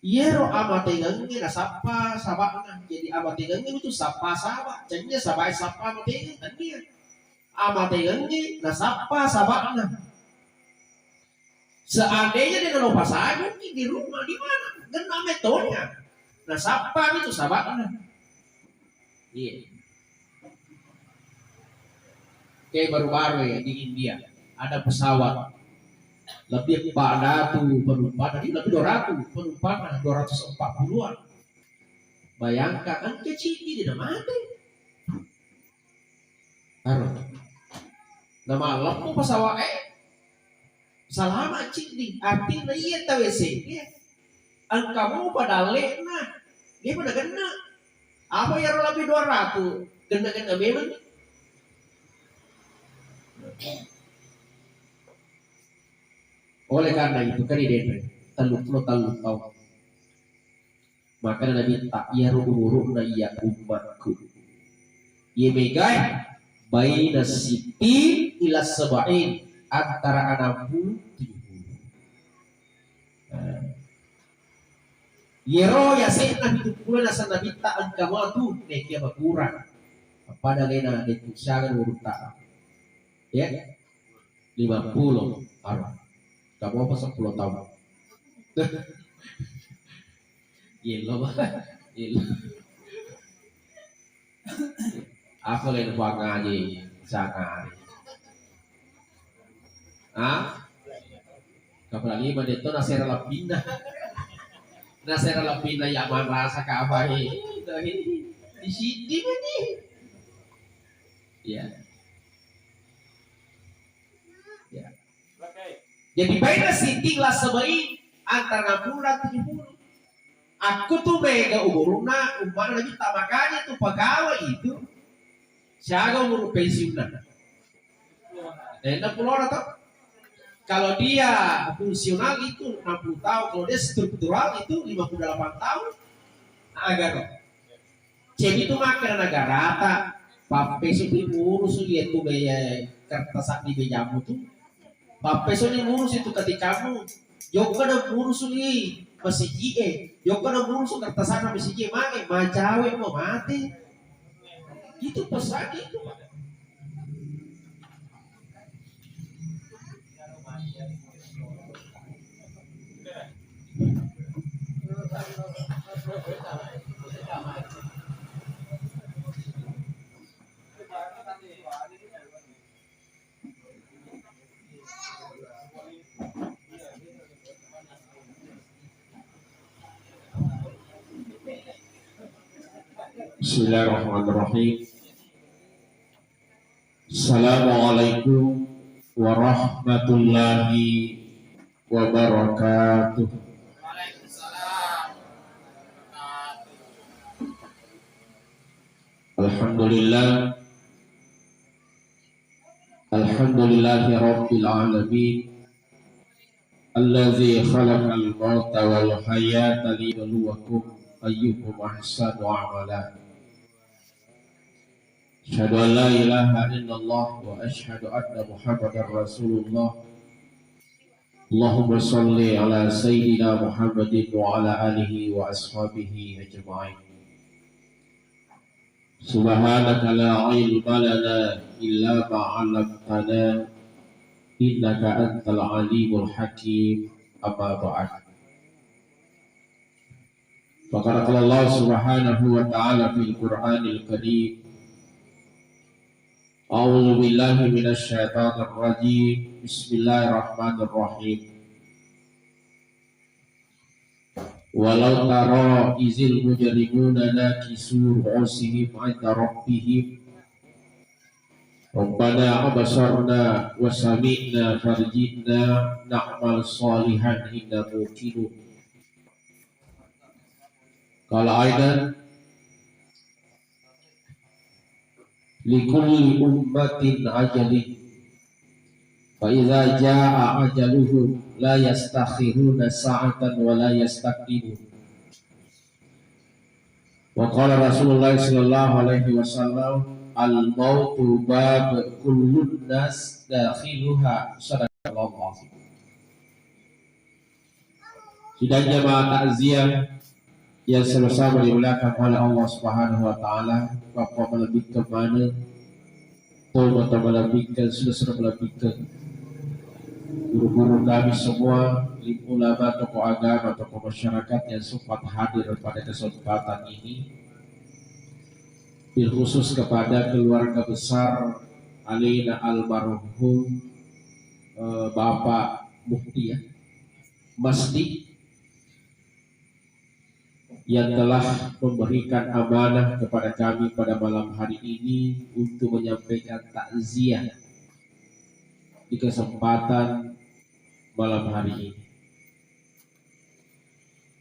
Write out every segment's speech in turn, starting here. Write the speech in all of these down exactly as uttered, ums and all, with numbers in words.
Iyaro amatengengnge nasappa saba'na. Jadi amatengengnge itu sappa saba'. Tennia sabae sappa amatengeng, tennia. Amatengengnge nasappa saba'na. Seandainya dia nalo pasajukki di rumah, di mana? Genna metonya. Nasappa itu saba'na. Iya. Kayak baru-baru ya di India, ada pesawat lebih empat ratus penumpang, tadi lebih dua ratus penumpang, dua ratus empat puluhan. Bayangkan, engka ciddi dia mati. Aro. Nama lempu pesawat eh. Salama ciddi, artinya iya tawwe seddi, engka mupa dalle'na, dia pada genna. Apa iyaro lebih dua ratus, genna-genna memang. Oleh karena itu, kan ini tellu puluh tellu tahun. Makana Nabitta, iyaro umuru'na iya ummakku. Iye megae, baina sittin ila sab'in, antara enam puluh tujuh puluh. Nah. Iyaro yase'na pitu puluh naseng Nabitta engka mua tu, nekia makurang. Pada lena deku siaga urutta. Ya. Lima puluh. Aro. Kamu apa sepuluh tahun? Yello, Pak. Yello. Apa lagi Pak ngaji sana? Hah? Apalagi pada itu nasera lebihna. Nasera lebihna ya marasa kabai. Di sini nih. Ya. Ya. Jadi baina sitting la sab'in, antara enam puluh dan tujuh puluh. Aku tuh mega umurna, umpama Nabitta, makanya tuh pegawai itu siaga umur pensiunna. Eh, enam puluh orang tuh. Kalau dia fungsional itu enam puluh tahun, kalau dia struktural itu lima puluh delapan tahun. Agar Cebitu makkeda nagarata, pappesuni murusu iya tu me-, kertasa'ni mejamu tu. Pappesuni murusu itu ketikamu. Jokka na murusu i masiji e. Jokka na murusu kertasa'na masiji e, mange, macawe mo mate. Itu pesannya itu, Pak. Bismillahirrahmanirrahim. Assalamualaikum warahmatullahi wabarakatuh. Alhamdulillah. Alhamdulillahi rabbil alamin. Allazi khalaqal mauta wal hayata liyabluwakum ayyukum ahsanu amala. Asyhadu an la ilaha illallah wa asyhadu anna Muhammadar Rasulullah. Allahumma shalli ala sayyidina Muhammadin wa ala alihi wa ashabihi ajma'in. Subhanaka la ilma lana illa ma 'allamtana innaka antal alimul hakim. Amma ba'd. Faqad qala Allah subhanahu wa ta'ala fil Qur'anil Karim. A'udzu billahi minasy syaithanir rajim. Bismillahirrahmanirrahim. Walau tara izil mujrimuna nakisu ru'usihim 'inda rabbihim. Rabbana absarna wa sami'na farji'na na'mal shalihan inna muqinun. Qala aidan, likulli ummatin ajalin. Fa idza jaa ajaluhum la yastakhiruna sa'atan wa la yastaqdimun. Wa qala Rasulullah sallallahu alaihi wasallam, "Al mautu bab kullun nas dakhiluha." Sadaqallahu alazim. Sidang jamaah takziah yang sama-sama dimuliakan oleh Allah Subhanahu wa Ta'ala, Bapak malebbikkeng maneng, Tomatoa malebbikkeng, sudah-sudah malebbikkeng, guru-guru kami semua, alim ulama, tokoh agama, tokoh masyarakat yang sempat hadir pada kesempatan ini, bil khusus kepada keluarga besar alena almarhum, eh, Bapak Mufti, ya, Masdi, yang telah memberikan amanah kepada kami pada malam hari ini untuk menyampaikan takziah di kesempatan malam hari ini.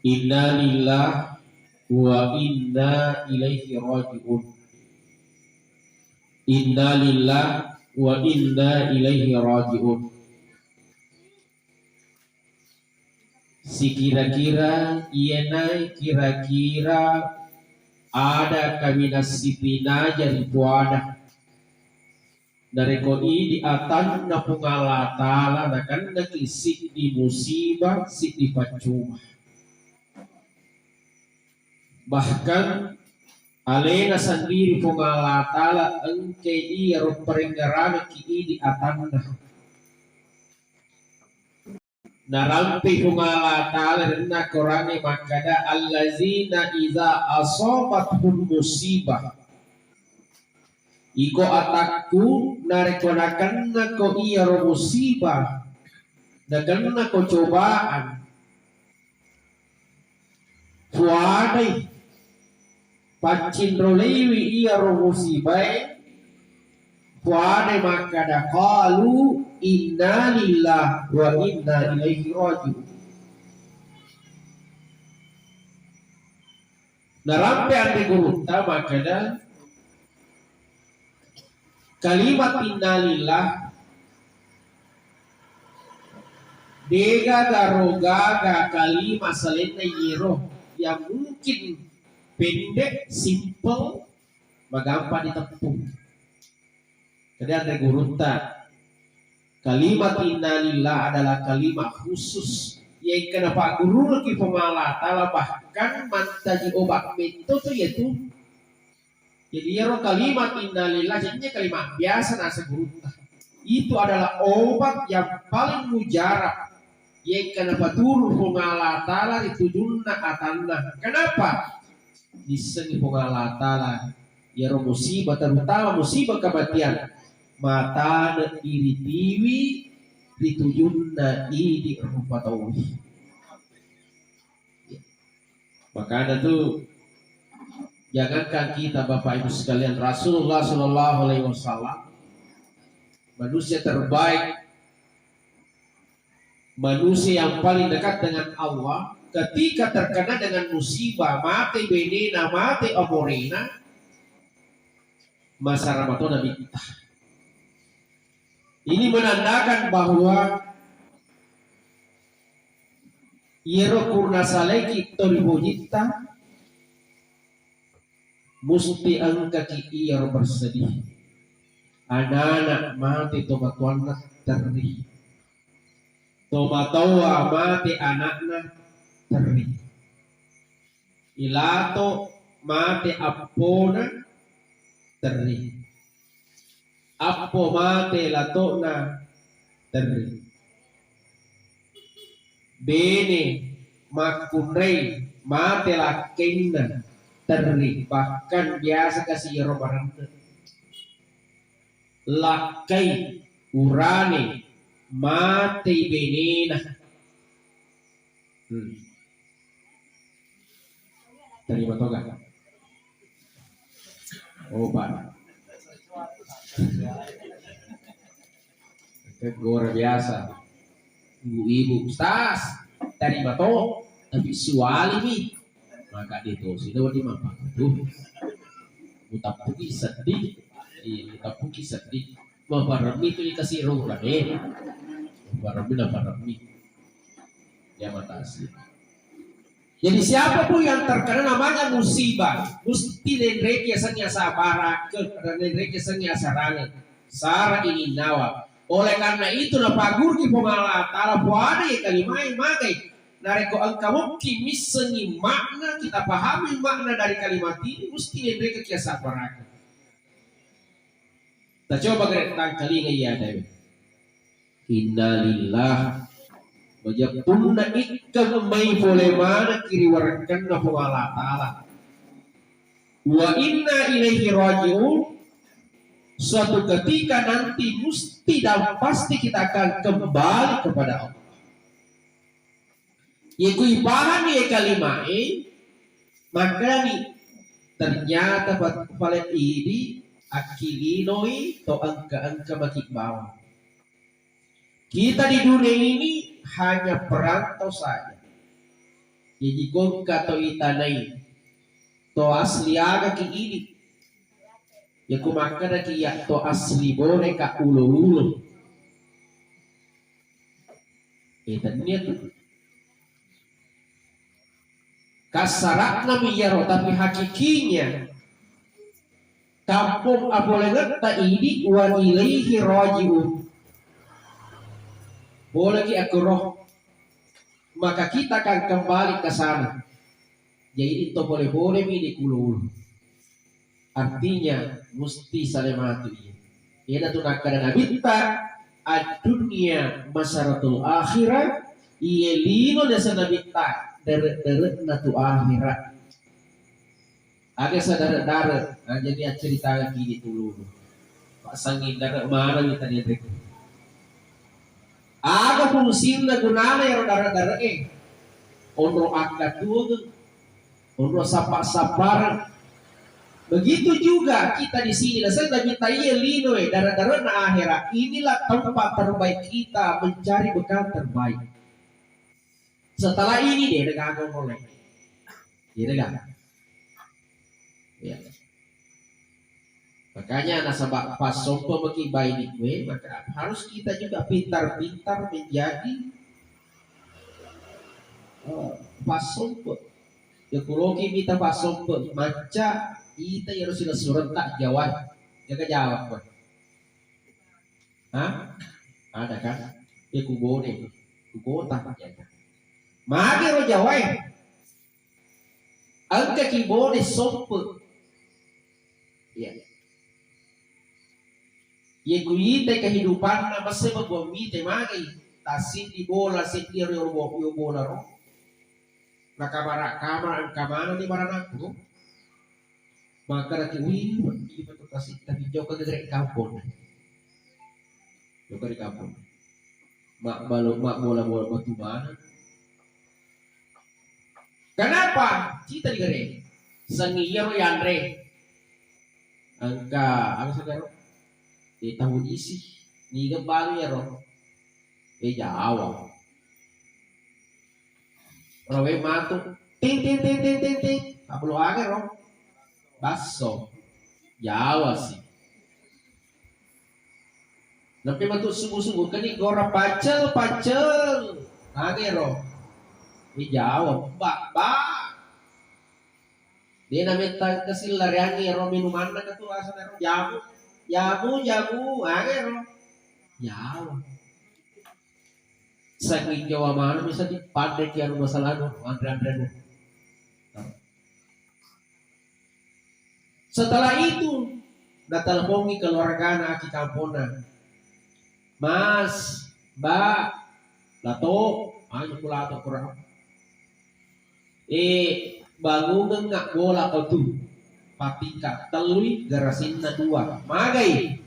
Innalillah wa inna ilaihi raji'un. Innalillah wa inna ilaihi raji'un. Sikira-kira iyanai kira-kira ada kaminang sipinaja ri puada. Narekko idi atanna Puang Allah Ta'ala, nakennaki siddi musibah, siddi paccuba. Bahkan alena sendiri Puang Allah Ta'ala engkai iyaro parengngerangekki idi atanna. Narampe Puang Allah Ta'ala ri onnang Korangnge makkeda, "Allazina iza asabathum musibah." Iko atakku, narekko nakennako iyaro musibah, nakennako cobaan, puadai, paccinroleiwi iyaro musibae, puadai makkada, qalu inna lillahi wa inna ilaihi raji'un. Narampe anre gurutta makkada, kalimat innalillah degaga ro gaga kalimat selainna iyero yang mungkin pendek, simple, magampang diteppung. Jadi anre gurutta, kalimat innalillah adalah kalimat khusus. Yang kena Pak Guru lagi pemala tala bahkan mantaji obat metto tu yaitu. Jadi iyaro kalimat innalillah, jadi kalimat biasa nasa gurutta. Itu adalah obat yang paling mujarab. Yang kena paturu Puang Allah Ta'ala ri tujunna atanna. Kenapa? Nissengi Puang Allah Ta'ala iyaro musibah, terutama musibah kematian, matane iritiwi ri tujunna idi rupa tauwi. Makanya tuh jangankan kita Bapak Ibu sekalian, Rasulullah Shallallahu Alaihi Wasallam, manusia terbaik, manusia yang paling dekat dengan Allah, ketika terkena dengan musibah, mate benena, mate amorena, masara matona bitta. Ini menandakan bahwa iyaro purna salaiki to ripojitta, musti engkaki iyaro bersedih. Anak-anak mate tomatoanna terri. Tomatoa mate anakna terri. Ilato mate appona terri. Appo mate latona terri. Bene makkunrai mate lakkainna terri, bahkan biasa kasi iyaro marenna. Lakkai urane matei benena. Hmm. Terima toga. Oh, Pak. Tegur biasa. Ibu-ibu, "Ustaz, terima to, tapi suali mi." Maka dia to, sini wadi mapa. Tuh. Mutappuki sedih. Iya, mutappuki sedih. Maparemmi tu dikasih roh, eh. Maparemmi, maparemmi. Ya, makasih. Jadi siapapun yang terkena namanya musibah, mesti nenreki asengnge asabara, ke nenreki asengnge asarane. Sara ini nyawa. Oleh karena itu, napagurki Puang Allah Ta'ala, puadai kalimae magai. Narekko engka mukki missengi makna, kita pahami makna dari kalimat ini, musti nenreka kia sabbaraka. Tacoba gare tangkalinga iya adae. Innalillah. Majeppunna ikkeng mai pole manekki ri warekkenna Puang Allah Ta'ala. Wa inna ilaihi raji'un. Suatu ketika nanti mesti dan pasti kita akan kembali kepada Allah. Iye ku ipahami ye kalimae, makkedani, ternyata pa-, pale idi akkilinoi to engka-engka maki bawang. Kita di dunia ini hanya perantau saja. Jadi ko engka to itanai, to asli aga ki idi. Iye ku makkedaki iya to asli bone ka ulo-ulo. Eh, tennia tu. Kasara'na mi iyaro, tapi hakikinya kampong apolengetta idi wa ilaihi raji'un. Boleh ki aku roh, maka kita akan kembali ke sana. Jadi itu boleh-boleh mi di kulo-ulo. Artinya, musti sale matu iye. Iyanatu nakkeda Nabitta, "Ad-dunya masaratul akhirah," iye lino desa Nabitta, dere-dere'na tu akhirah. Aga sadare-dare, nah, jadi acceritangki di tulu. Pak sanging dare maneng tadi. Aga fungsinna gunana ero dare-dare'e? Onro akkatuwongeng, onro sappa-sappareng. Begitu juga kita di sini, naseng Nabitta iye linoe, dare-dare'na ahera. Inilah tempat terbaik kita mencari bekal terbaik. Setelah ini de' gaga oleh. De' gaga. Ya. Makanya nasaba' passompe' maki baine we, maka harus kita juga pintar-pintar menjadi, eh, passompe'. Ya, kuloki mita passompe', macca ita yero silessureng ta' Jawa. Jaga Jawa, we. Hah? Ada kan? Ya, ku Bone, ku kota, ya kan? Magi ro Jawa, eh? Engka ki Bone sompe'. Iya. Ye kuitai kehidupanna, messe mabuang mite magai. Tasiddi bola, siddi ero, ero bo-, ero bola ro. Nakabara-, kamar engka manenni baranakku. Makkedaki, "Wih, wedding betul kasih, tapi jokka gede kampung." Jokka di kampung. Mak balo-, mak bola-bola batu mana. Kenapa? Cita di gede. Sengi iyaro yanre. Engka, aga sagaro? Eh, tahu isi. Niga balu iyaro? Eh, Jawa. Rawe matu. Ting, ting, ting, ting, ting, ting. Apa lo aga ro? Basso. Jawa sih. Nampe matu subuh-subuh keni gora pacel, pacel. Aga ro? Eh, Jawa. Ba, ba. De' nametta kesilla reangngi ero minumanna katu asana ero jamu. Jamu, jamu, aga ero? Jawa. Saking Jawa mana bisa dipandeki anu masalahnu, anre-anrenu. Setelah itu, natelepongi keluargana aki kamponna. Mas, Mbak, Lato, ayo ku Lato kurang. Eh, bangungengnga bola ko tu. Patingka tellui, garasinna dua. Magai.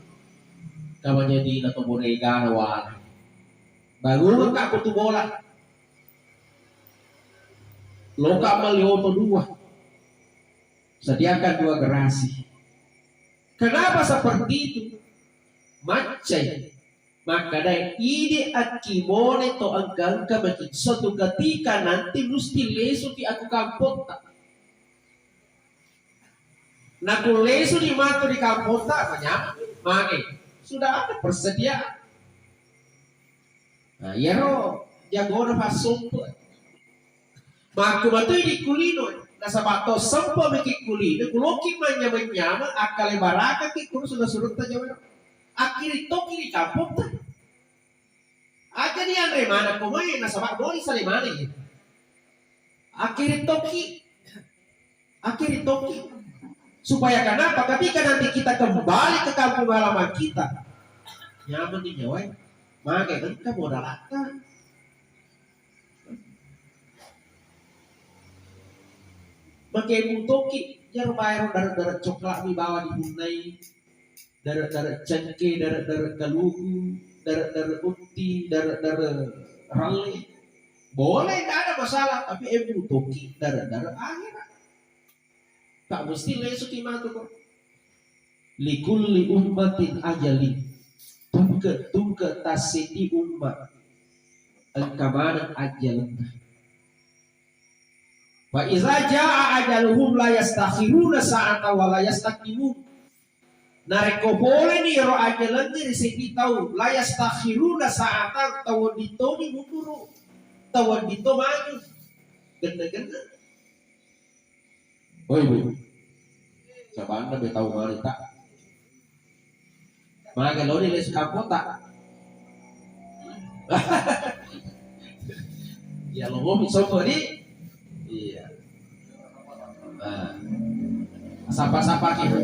Kamanyadina to bonegana wala. Bangungengnga ko tu bola. Loka melli oto dua. Sediakan dua gerasi. Kenapa seperti itu? Maccai. Makkadai, ide akkibone to engka-engka maki. Suatu ketika nanti musti lesuki aku kampotta. Naku lesu di matu di kampotta, manyameng mage. Sudah ada persediaan. Nah, iyaro jagona passompe'. Makku matui di kulino, nasaba' to sempe' maki kulino, kuloki manyameng-nyameng, akkale barakaki kuru sudah surutta Jawa. Akkiri toki di kampotta. Aja ni anre mana ko mai, nasaba' boni sale mana ye. Akhiri tokki, akhiri tokki. Supaya kenapa? Ketika nanti kita kembali ke kampung halaman kita, nyaman di nyawa. Maka engka modalatta. Maka mutoki, jaro bayar dare-dare coklat mi bawa dipunnai. Dare-dare cengke, dare-dare kaluku, dare-dare utti, dare-dare ralle. Boleh, tidak ada masalah, tapi emu toki dare-dare akhirat. Tak mesti lesuki matu kok. Likulli ummatin ajali. Tungke-tungke tasiti umma. Engka maneng ajjalenna. Fa iza jaa ajaluhum la yastakhiruna sa'ata wa la yastaqdimun. Narekko poleni ero ajalengnge ri seddi tau, la yastakhiruna sa'atan, tau wedding toni munduru, tau wedding to maju. Genne-genne. Oi, Bu. Sabanna be tau mari tak. Maga loni les kapota. Ya lo ngopi sopo di. Iya. Nah. Sapa-sapa kita.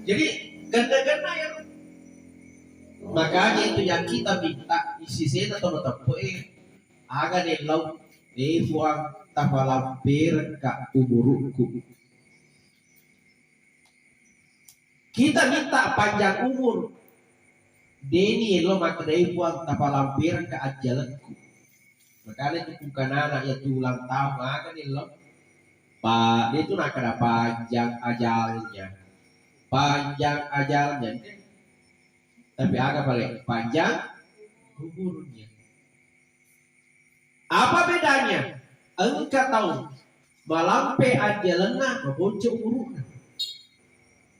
Jadi ganda-ganda ya. Makanya itu yang kita minta isi sena atau tepo eh aga nellau eh Puang tapalamperekka umurukku. Kita minta panjang umur. Deni elo makkedai Puang tapalamperekka ajjalekku. Makanya itu pungkanana ya tu ulang tahun maga ni lo. Pa, dia tu nak kena panjang ajalnya. Panjang ajalnya. Tapi aga paling panjang umurnya. Apa bedanya? Engka tau malampe ajjalenna, maponco umuru'na.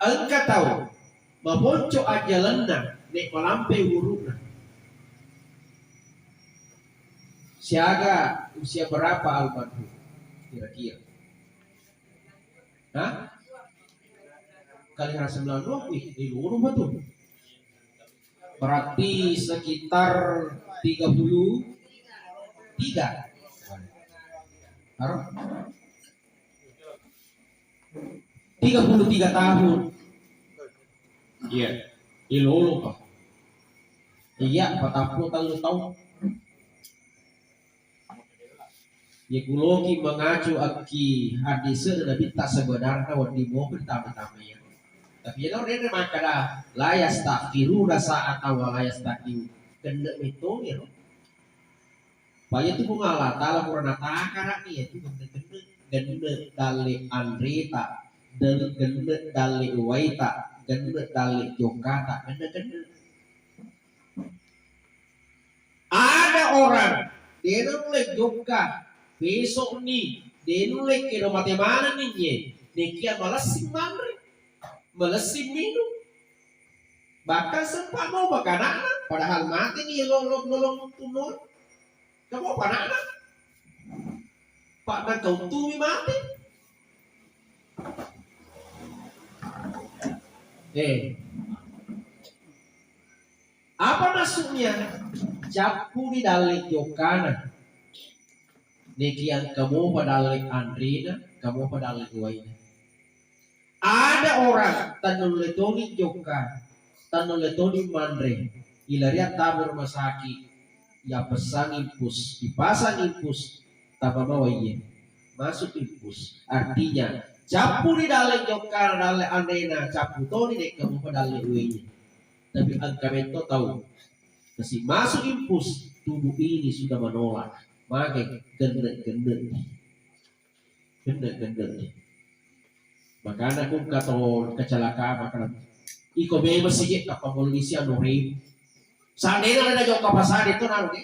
Engka tau maponco ajjalenna, nek malampe umuru'na. Siaga usia berapa almarhum? Kira-kira. Hah? Kali sembilan puluh, wih, di loro betul. Berarti sekitar tiga puluh tiga. Taruh. Tiga puluh tiga tahun. Iya, di loro, Pak. Iya, patappulo tellu tahun. Ye kuloki mengacu akki hadise Nabitta sebenarna wedding mopa ditama-tamai. Tapi iyaro rene makkeda, "La yastakhiruna sa'atan wa la yastaqdimu." Genne metoni ro. Paya tu Puang Allah Taala pura natakara ni, ya tu genne-genne, genne dalle anreta, dan genne dalle uwaita, genne dalle jokkata, genne-genne. Ada orang, de nulle jokka, besok ni, de nulle kedo mate maneng ni ye, nekia malessing manre, malessing minum. Bahkan sempat mau makanana, padahal mate ni lo lo lo lo tuno. Kamu apa anak? Pak nang kau tumi mate. Eh, Apa maksudnya? Cappu di dalle jokkana. Neki engka mopa dalle anrena, engka mopa dalle uwaina. Ada orang tanulle toni jokka, tanulle toni manre, ilarian tamu rumah sakit, ya pesang infus, dipasang infus, tapa mawa iye. Masuk infus. Artinya, cappu di dalle jokkana, dalle anrena, cappu toni de engka mopa dalle uwaina. Tapi engka metto tau kasi masuk infus, tubuh ini sudah menolak. Mage gende-gende. Gende-gende. Makana ku kato kecelakaan makana. Iko memang sih kapang polisi anu rem. Seandainya ada jauh kapasade itu nanti.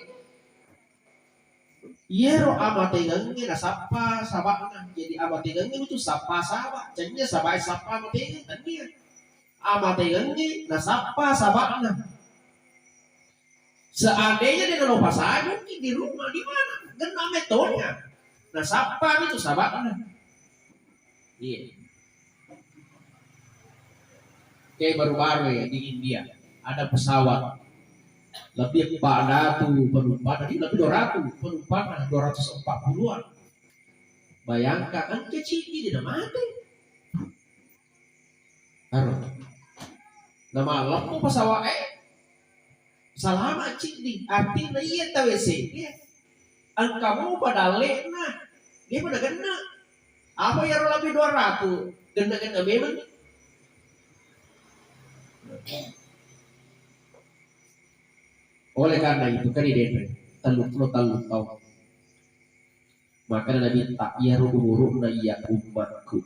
Iyaro amatengengnge nasappa saba'na. Jadi amatengengnge itu sappa saba'. Cennya sabae sappa amatengeng, tennia. Amatengengnge nasappa saba'na. Seandainya dia nalo pasai mungkin di rumah, di mana? Genna metonya. Nasappa itu saba'na. Iya. Kayak baru-baru ya di India, ada pesawat Lebbi eppa datu penumpang, jadi lebbi dua ratu penumpang, dua ratus empat puluhan. Bayangkan, engka ciddi de' namate. Aro. Namaleppo pesawat e, salama ciddi. Artinya iya tawwe seddi. Engka mopa dalle'na. Dia pada genna. Apa iyaro lebbi dua ratu? Genna-genna memang. Oleh karena itu, kan ini tellu puluh tellu tahun. Makana Nabitta, iyaro umuru'na iya ummakku,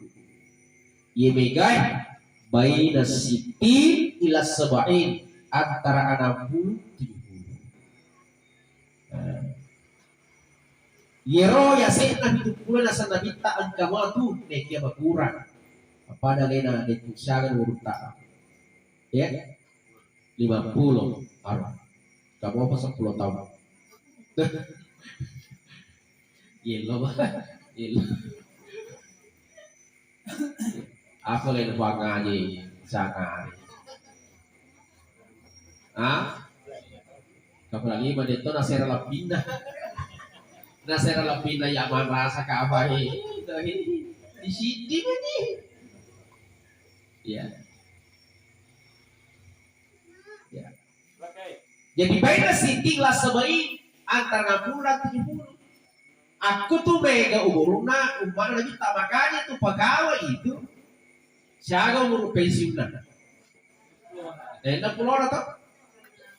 iye megae baina sittin ila sab'in, antara enam puluh tujuh puluh. Nah, iyaro yase'na pitu puluh naseng Nabitta engka matu, nekia makurang. Apa ada lena de' tu siaga umurutta. Ya. Lima puluh. Aro. Kamu apa sepuluh tahun? Yello, Pak. Yello. Apa lain pangaji sana? Ah? Apalagi madetto nasera lappinna. Nasera lappinna ya marasa kapai. Di sini mani. Ya. Ya. Jadi baina sitting la sab'in, antara enam puluh dan tujuh puluh. Aku tu mega umurna, umurna Nabitta, makanya tu pegawai itu siaga umur pensiunna. Eh, enam puluh orang tuh.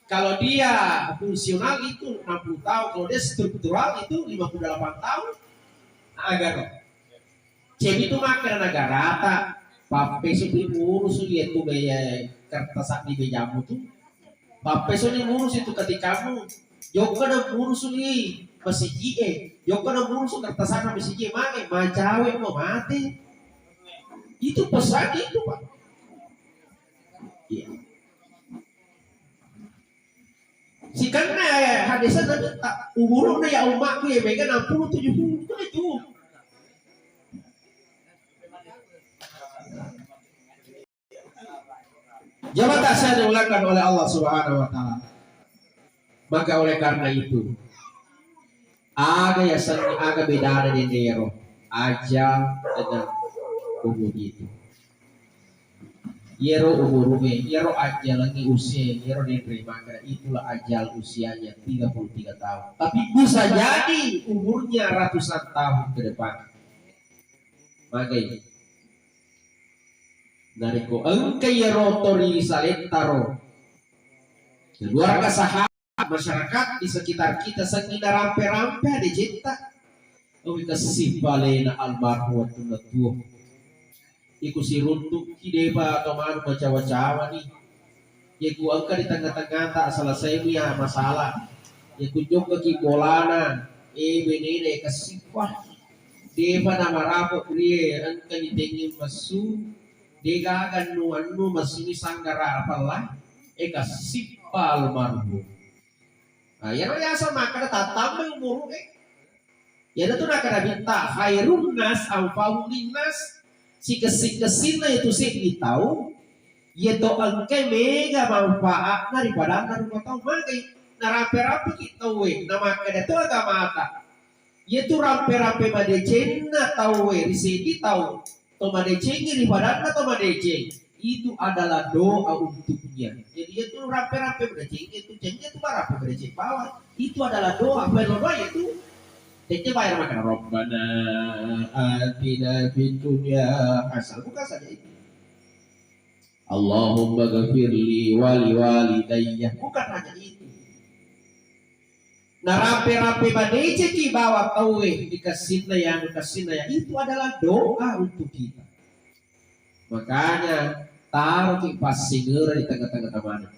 Kalau dia fungsional itu enam puluh tahun, kalau dia struktural itu lima puluh delapan tahun. Agak. Jadi tu makkeda negarata, pappesuni murusu iya tu me-, kertasa'ni mejamu tu. Pappesuni murusu itu ketikamu. Jokka na murusu i masiji e, jokka na murusu kertasa'na masiji e, mage, macawe mo mate. Itu pesan itu, Pak. Iya. Sikenna hadisna Nabitta, umurna ya ummakku ya mega enam puluh tujuh puluh itu. Jamaah yang dimuliakan oleh Allah Subhanahu wa Ta'ala. Maka oleh karena itu, aga yasenna, aga bedana denrero ajal dengan umur itu. Iyaro umuru'e, iyaro ajjalengnge usiae, iyaro denre makkeda itulah ajal usianya tiga puluh tiga tahun. Tapi bisa jadi umurnya ratusan tahun ke depan. Magai. Narekko engka iyaro to ri salettaro, keluarga sahabat, masyarakat di sekitar kita, sangina rampe-rampe adecetta. Owi kessing palena almarhum wattunna tuo. Iku siruntukki depa to manu macawa-cawa ni. Iku engka di tengah-tengahta selesai mi ya masalah. Iku jokkaki bolana, eh, benena kessing wah. Depa namarapo rie engka ni tengeng messu. Degaga nu anu messu ni sanggara apella. Eh, kessing pa almarhum. Nah, iyaro yaseng makkeda tattambai umuru'e. Iyana tu nakkeda Nabitta, khairun nas anfa'uhum linnas. Sikessi-kessinna itu seddi tau, iya to engkai mega manfaatna ri padanna rupa tau. Magai narampe-rampeki tauwe, namakkeda to agamata. Iyatu rampe-rampe madecenna tauwe ri seddi tau, to madecengngi ri padanna to madeceng, itu adalah doa untuknya. Jadi iyatu rampe-rampe madecengnge tu cengnge tu rampe madeceng bawang, itu adalah doa. Perlu doa itu. Tette bayar makan Rabbana atina fid dunya hasanah, bukan saja itu. Allahumma ghafirli wali walidayya, bukan hanya itu. Narampe-rampe madeceki bawang tauwe, dikassinna ya, dikassinna ya, itu adalah doa untuk kita. Makanya taroki passingereng di tengah-tengah tamane.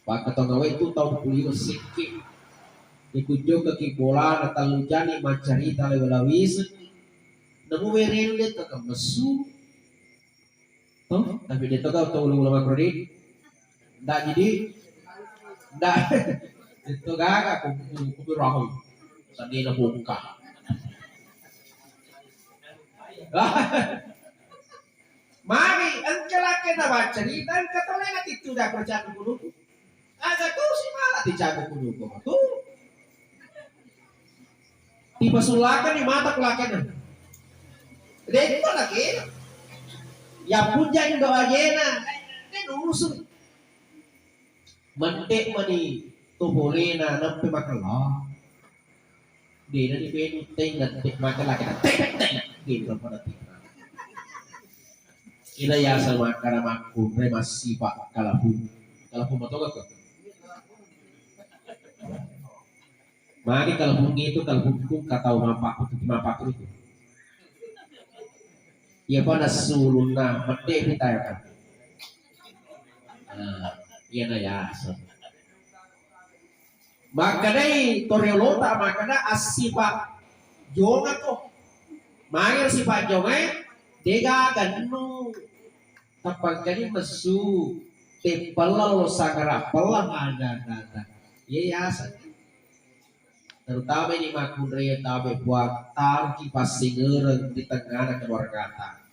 Pakkatongawe tu tau kuliwe sekke. Ikujokaki bolana tallu jani maccarita lewe-lewe isengi. Namu werelle teka messu. Toh, tapi dia toga tau ulang-ulang makro di. Ndak jadi. Ndak. Itu gaga ku ku ku rahu. Sandina buka. Mari, engka laki na baca cerita, engka tole na titu da kerjaan guru. Aga tu si mala ti cago kudu ko tu. Tipasullakeng ni mata ku lakena. De'pa lagi. Ya puja indo ajena. De nusu. Mendek mani tu bolena nampe makella. Dena ni benu teng dan tek makella kita tek tek tek. Gitu pada tek. Ina yaseng makkeda makkunrai massipa kalapung. Kalapung matoga ko. Magi kalapung itu kalapung ku katau mapaku mapaku itu. Iya pada sulunna mate kita ya kan. Nah, iya na yaseng. Makkedai toriolota makkeda assipa jongako. Magi assipa jongae dega gannu. Tappangkani messu, teppella lo sagara pella ada ada. Iya yaseng. Terutama ini makkunrai tabe Puang, taruki passingereng di tengana keluargata.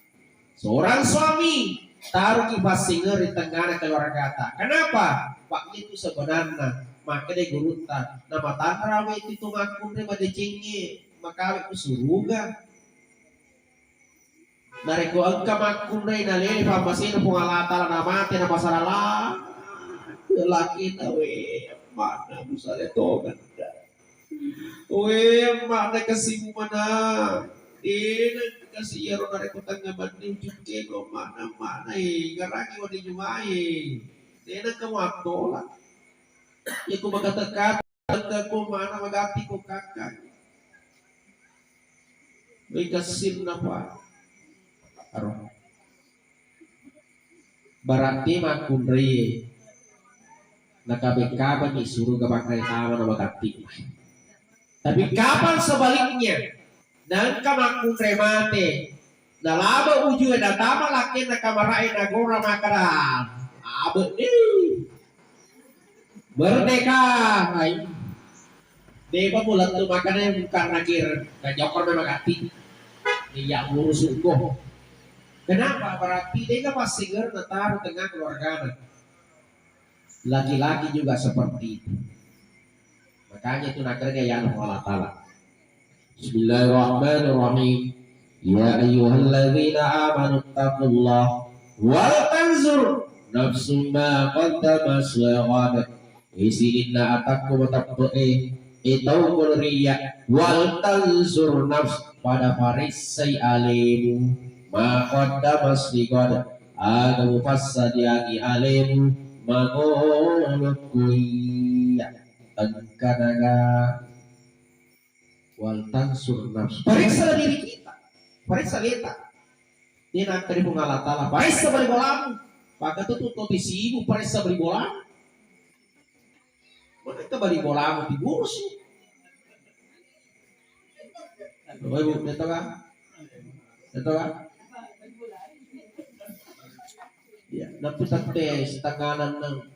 Seorang suami taruki passingereng di tengana keluargata. Kenapa? Pak itu sebenarnya makkeda gurutta, nama tanra itu makkunrai madecengnge makawe ku suruga. Narekko engka makkunrai nalele pammasena Puang Allah Taala namate na masalah la-, lakina we mana musale toganda. We mana kasimu mana. Dena kasi iyaro narekko tengnga benni ucukeno mana mana e ngarangi wani jumae. Dena kamu attola. Iku makateka Engka ko mana magatti ko kakka. Wei kessinna pa. Aro. Berarti makkunrai. Nakabekkabenni suruga bakkai tama na magatti. Tapi kapan sebaliknya? Naengka makkunrai mate, nalaba ujue natama lakkenna kamara'e nagora makkeda, "Abe ni. Merdeka." Hai. Depa mulettu makkeda bukan nakir, najokor memang gatti. Iya murusuko. Kenapa? Berarti dega passingerna taru tengah keluargana. Laki-laki juga seperti itu. Makanya itu nakkeda ya Allah Taala. Bismillahirrahmanirrahim. Ya ayyuhalladzina amanu taqullaha wal tanzur nafsum ma qaddamat lighad. Isininna atakku mateppe'e, e tau koloriya, wal tanzur nafs, pada paressai alemu, ma qaddamat lighad, aga mupassadiangi alemu mangolo kuiya engkanaga. Wal tansur nafs. Paressa diri kita. Paressa leta. Dia nakkeda Puang Allah Taala, paressa bali bolamu. Maka tu tu toti sibu paressa bali bolamu. Mana ke bali bolamu ti burusu. Bapak Ibu, betul kan? Betul kan? Ya, tapi tette setengah enam.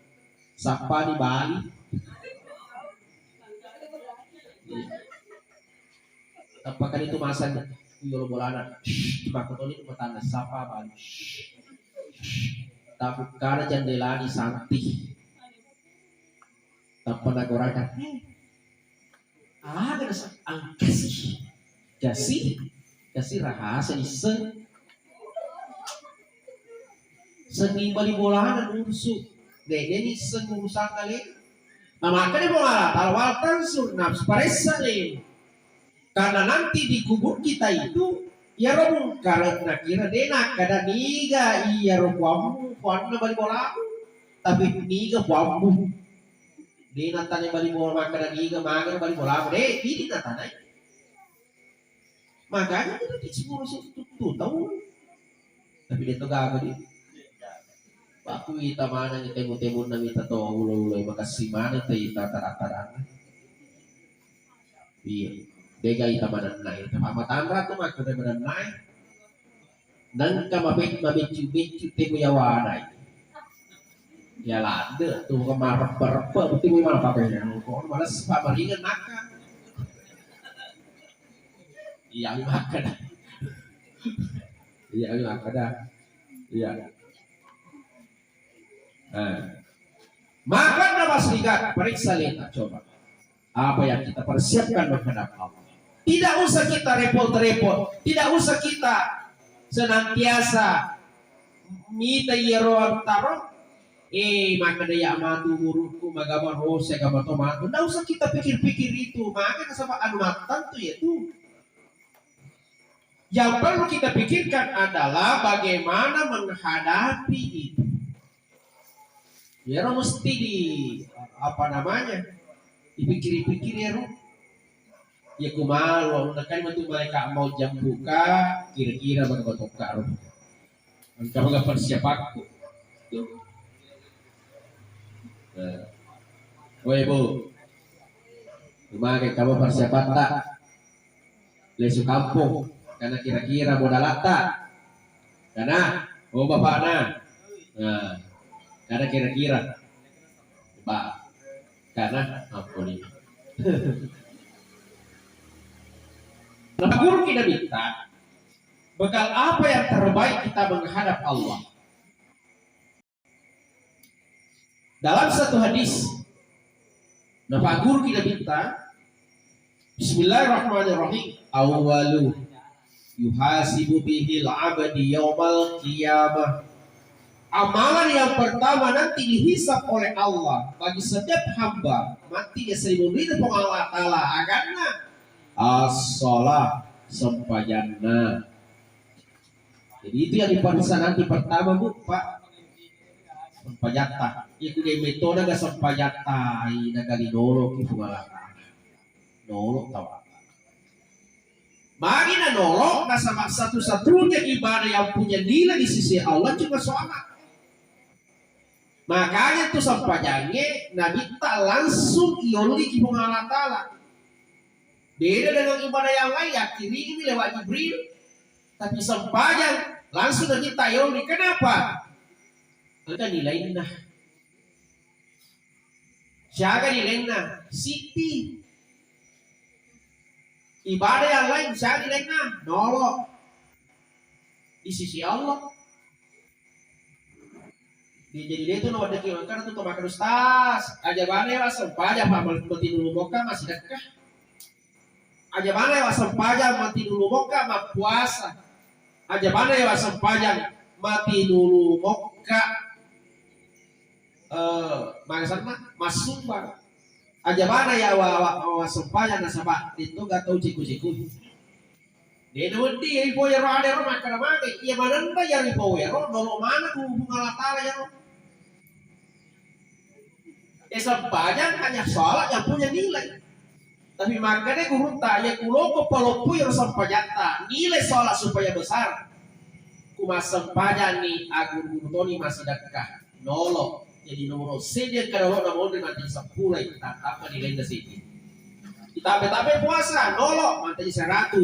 Sapa di Bali? Iya. Tappa kali itu masa yolo bolana. Shh, makkutoni itu matana sapa Bali. Shh, shh. Tabukkana jendela di santi. Tappa nagoraka. Aga nasa angkasi. Kasi, kasi rahasa isseng. Seni bali bolana nurusu. Dede nisseng urusanna le. Nah, makanya mau ala talwal tansur nafsu paressa le. Karena nanti di kubur kita itu, iyaro mungkar nakira de nakkeda niga iyaro puammu, puanna bali bolamu. Tapi niga puammu. De natanai bali bola makkeda niga magero bali bolamu. De, idi natanai. Makanya kita disuruh tuttu tau. Tapi de to gaga di. Waktu ita maneng temu-temunna mita to ulo-ulo makassi maneng te ita tara-tarana. Iya. Dega ita manenna ita. Pamatanra tu makkeda manenna. Nengka mabe-, mabeccu-beccu temu yawana. Ya ladde tu ke mareppe-reppe betul memang apa ya. Kok males pamaringan naka. Iya makan. Iya makan dah. Iya. Nah. Maka Bapak Ibu sekalian, periksa leta coba. Apa yang kita persiapkan menghadap Allah. Tidak usah kita repot-repot, tidak usah kita senantiasa mita iyaro taro. Eh, maka dia matu guruku, magama rose, agama to matu. Nggak usah kita pikir-pikir itu. Maka sebab anu matang tuh ya tuh. Yang perlu kita pikirkan adalah bagaimana menghadapi itu. Iyaro mesti di, apa namanya, dipikir-pikir iyaro. Ya kumalu, nakkani matu malaika mau jambuka, kira-kira bagaimana tokkaro. Engka mega persiapanku. Nah. Woi, Bu. Kumagai kamu persiapan tak? Lesu kampung. Karena kira-kira modalatta. Karena, oh, bapakna. Nah, karena kira-kira. Ba. Karena ampun. Nah, guru kita minta bekal apa yang terbaik kita menghadap Allah. Dalam satu hadis, nah, Pak Guru kita minta, Bismillahirrahmanirrahim. Awwalu yuhasibu bihil abdi yaumal qiyamah. Amalan yang pertama nanti dihisab oleh Allah bagi setiap hamba mati ya seribu ridho Allah Ta'ala aganna as-shalah, sempajanna. Jadi itu yang diperiksa nanti pertama, Bu, Pak. Sempajatta. Iya, ku de metode ga sempajatta, i naga dinoloki Puang Allah Ta'ala. Nolok tawakal. Magi na nolok, nasaba satu-satunya ibadah yang punya nilai di sisi Allah cuma sholat. Makanya itu sempajange nabitta langsung ioliki Puang Allah Ta'ala. Beda dengan ibadah yang lain, yakkirini lewat Jibril, tapi sempajang langsung nabitta ioliki. Kenapa? Engka nilainna. Siaga nilainna? Sippi. Ibadah yang lain, siaga nilainna? Nolok. Di sisi Allah. Jadi, de tu naweddeki makkeda tu to makkeda, "Ustaz, aja bane wa sempajang, Pak, matinulu mokka massidekka. Aja bane wa sempajang, matinulu mokka mappuasa. Aja bane wa sempajang, matinulu mokka, eh, maga senna, massumbang. Aja bane ya wa, wa, wa sempajang nasaba de tu ga tau ciku-ciku." De nawedding iya ripowe ro, ada ro makkeda mage. Iya manenna iya ripowe ro, nolok maneng ku Puang Allah Ta'ala iyaro. Eh, sempajang hanya sholat yang punya nilai. Tapi makkeda gurutta, iya kuloko paloppui ro sempajatta, nilai sholat supaya besar. Ku massempajang ni, aguru-guru toni massidekka. Nolok. Jadi nomor seddi kada lo na monri mati seppulo, tambah nilainna seddi. Ditambah-tambah puasa, nolok, mati seratu.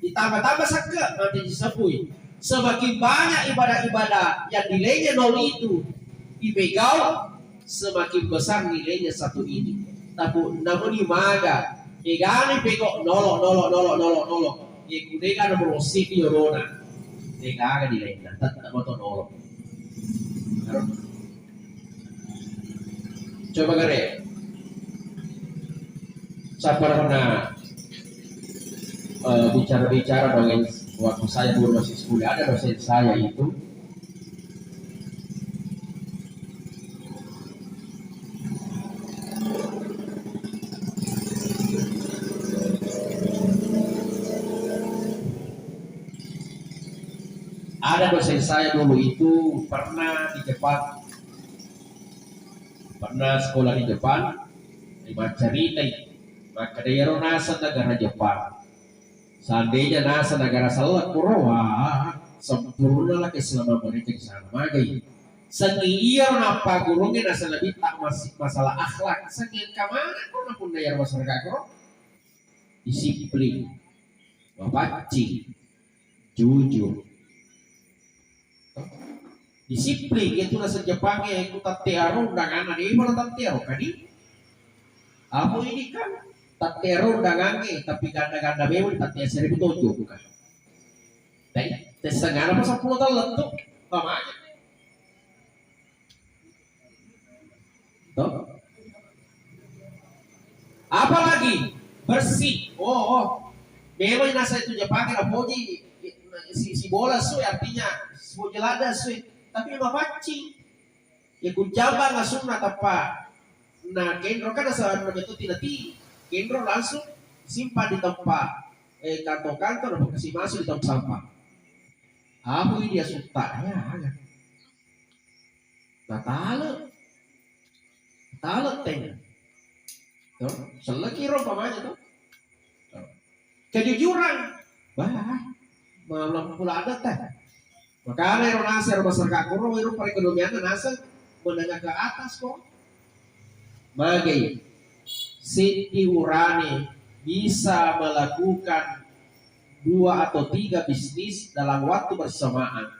Ditambah-tambah sekke, mati sebbui. Semakin banyak ibadah-ibadah yang nilainya nol itu dipegau, semakin besar nilainya satu ini. Tapi namun maga, egani pegau nolok, nolok, nolok, nolok, nolok. Ye kudega nomor seddi yorona. Degaga nilainna, tetap moto nolok. Coba gare. Saya pernah, eh, bicara-bicara dengan waktu saya dulu masih sekolah, ada dosen saya itu. Ada dosen saya dulu itu pernah di Jepang, pernah sekolah di Jepang, maccaritai, makkeda iyaro naseng negara Jepang. Seandainya naseng negara selleng koro, wah, sempurna lah keislaman mereka di sana. Magai. Sanging iyaro nappagurungnge naseng nabitta mas-, masalah akhlak. Sanging engka maneng koro napunna iyaro masyarakat koro. Disiplin, mapaccing, jujur. Disiplin, itu naseng Jepangnge, ku tette aro undanganna, de mala tette aro kadi. Amo ini kan tette aro undangangnge, tapi ganda-ganda memang tette seribu tonjong kan. Dai, tessengana pa seppulo taung lettu, pamanya. Apalagi bersih. Oh, oh. Memang nasa itu Jepang kena poji si, si bola su, artinya si bola lada su. Tapi mapaccing. Ya kujaba langsung na teppa. Nah, kendro kan asa anu betul tidak ti. Kendro langsung simpan di tempat eh kantong-kantong, apa kasih masuk di tempat sampah. Apa ini dia sutak ya? Natale, natale teng. Tuh, selekiro umpamanya tuh. Kejujuran, bah, malam pula ada teh. Makanya ero naseng ero masyarakat koro, ero perekonomian naseng menengah ke atas kok. Magai, seddi urane bisa melakukan dua atau tiga bisnis dalam waktu bersamaan.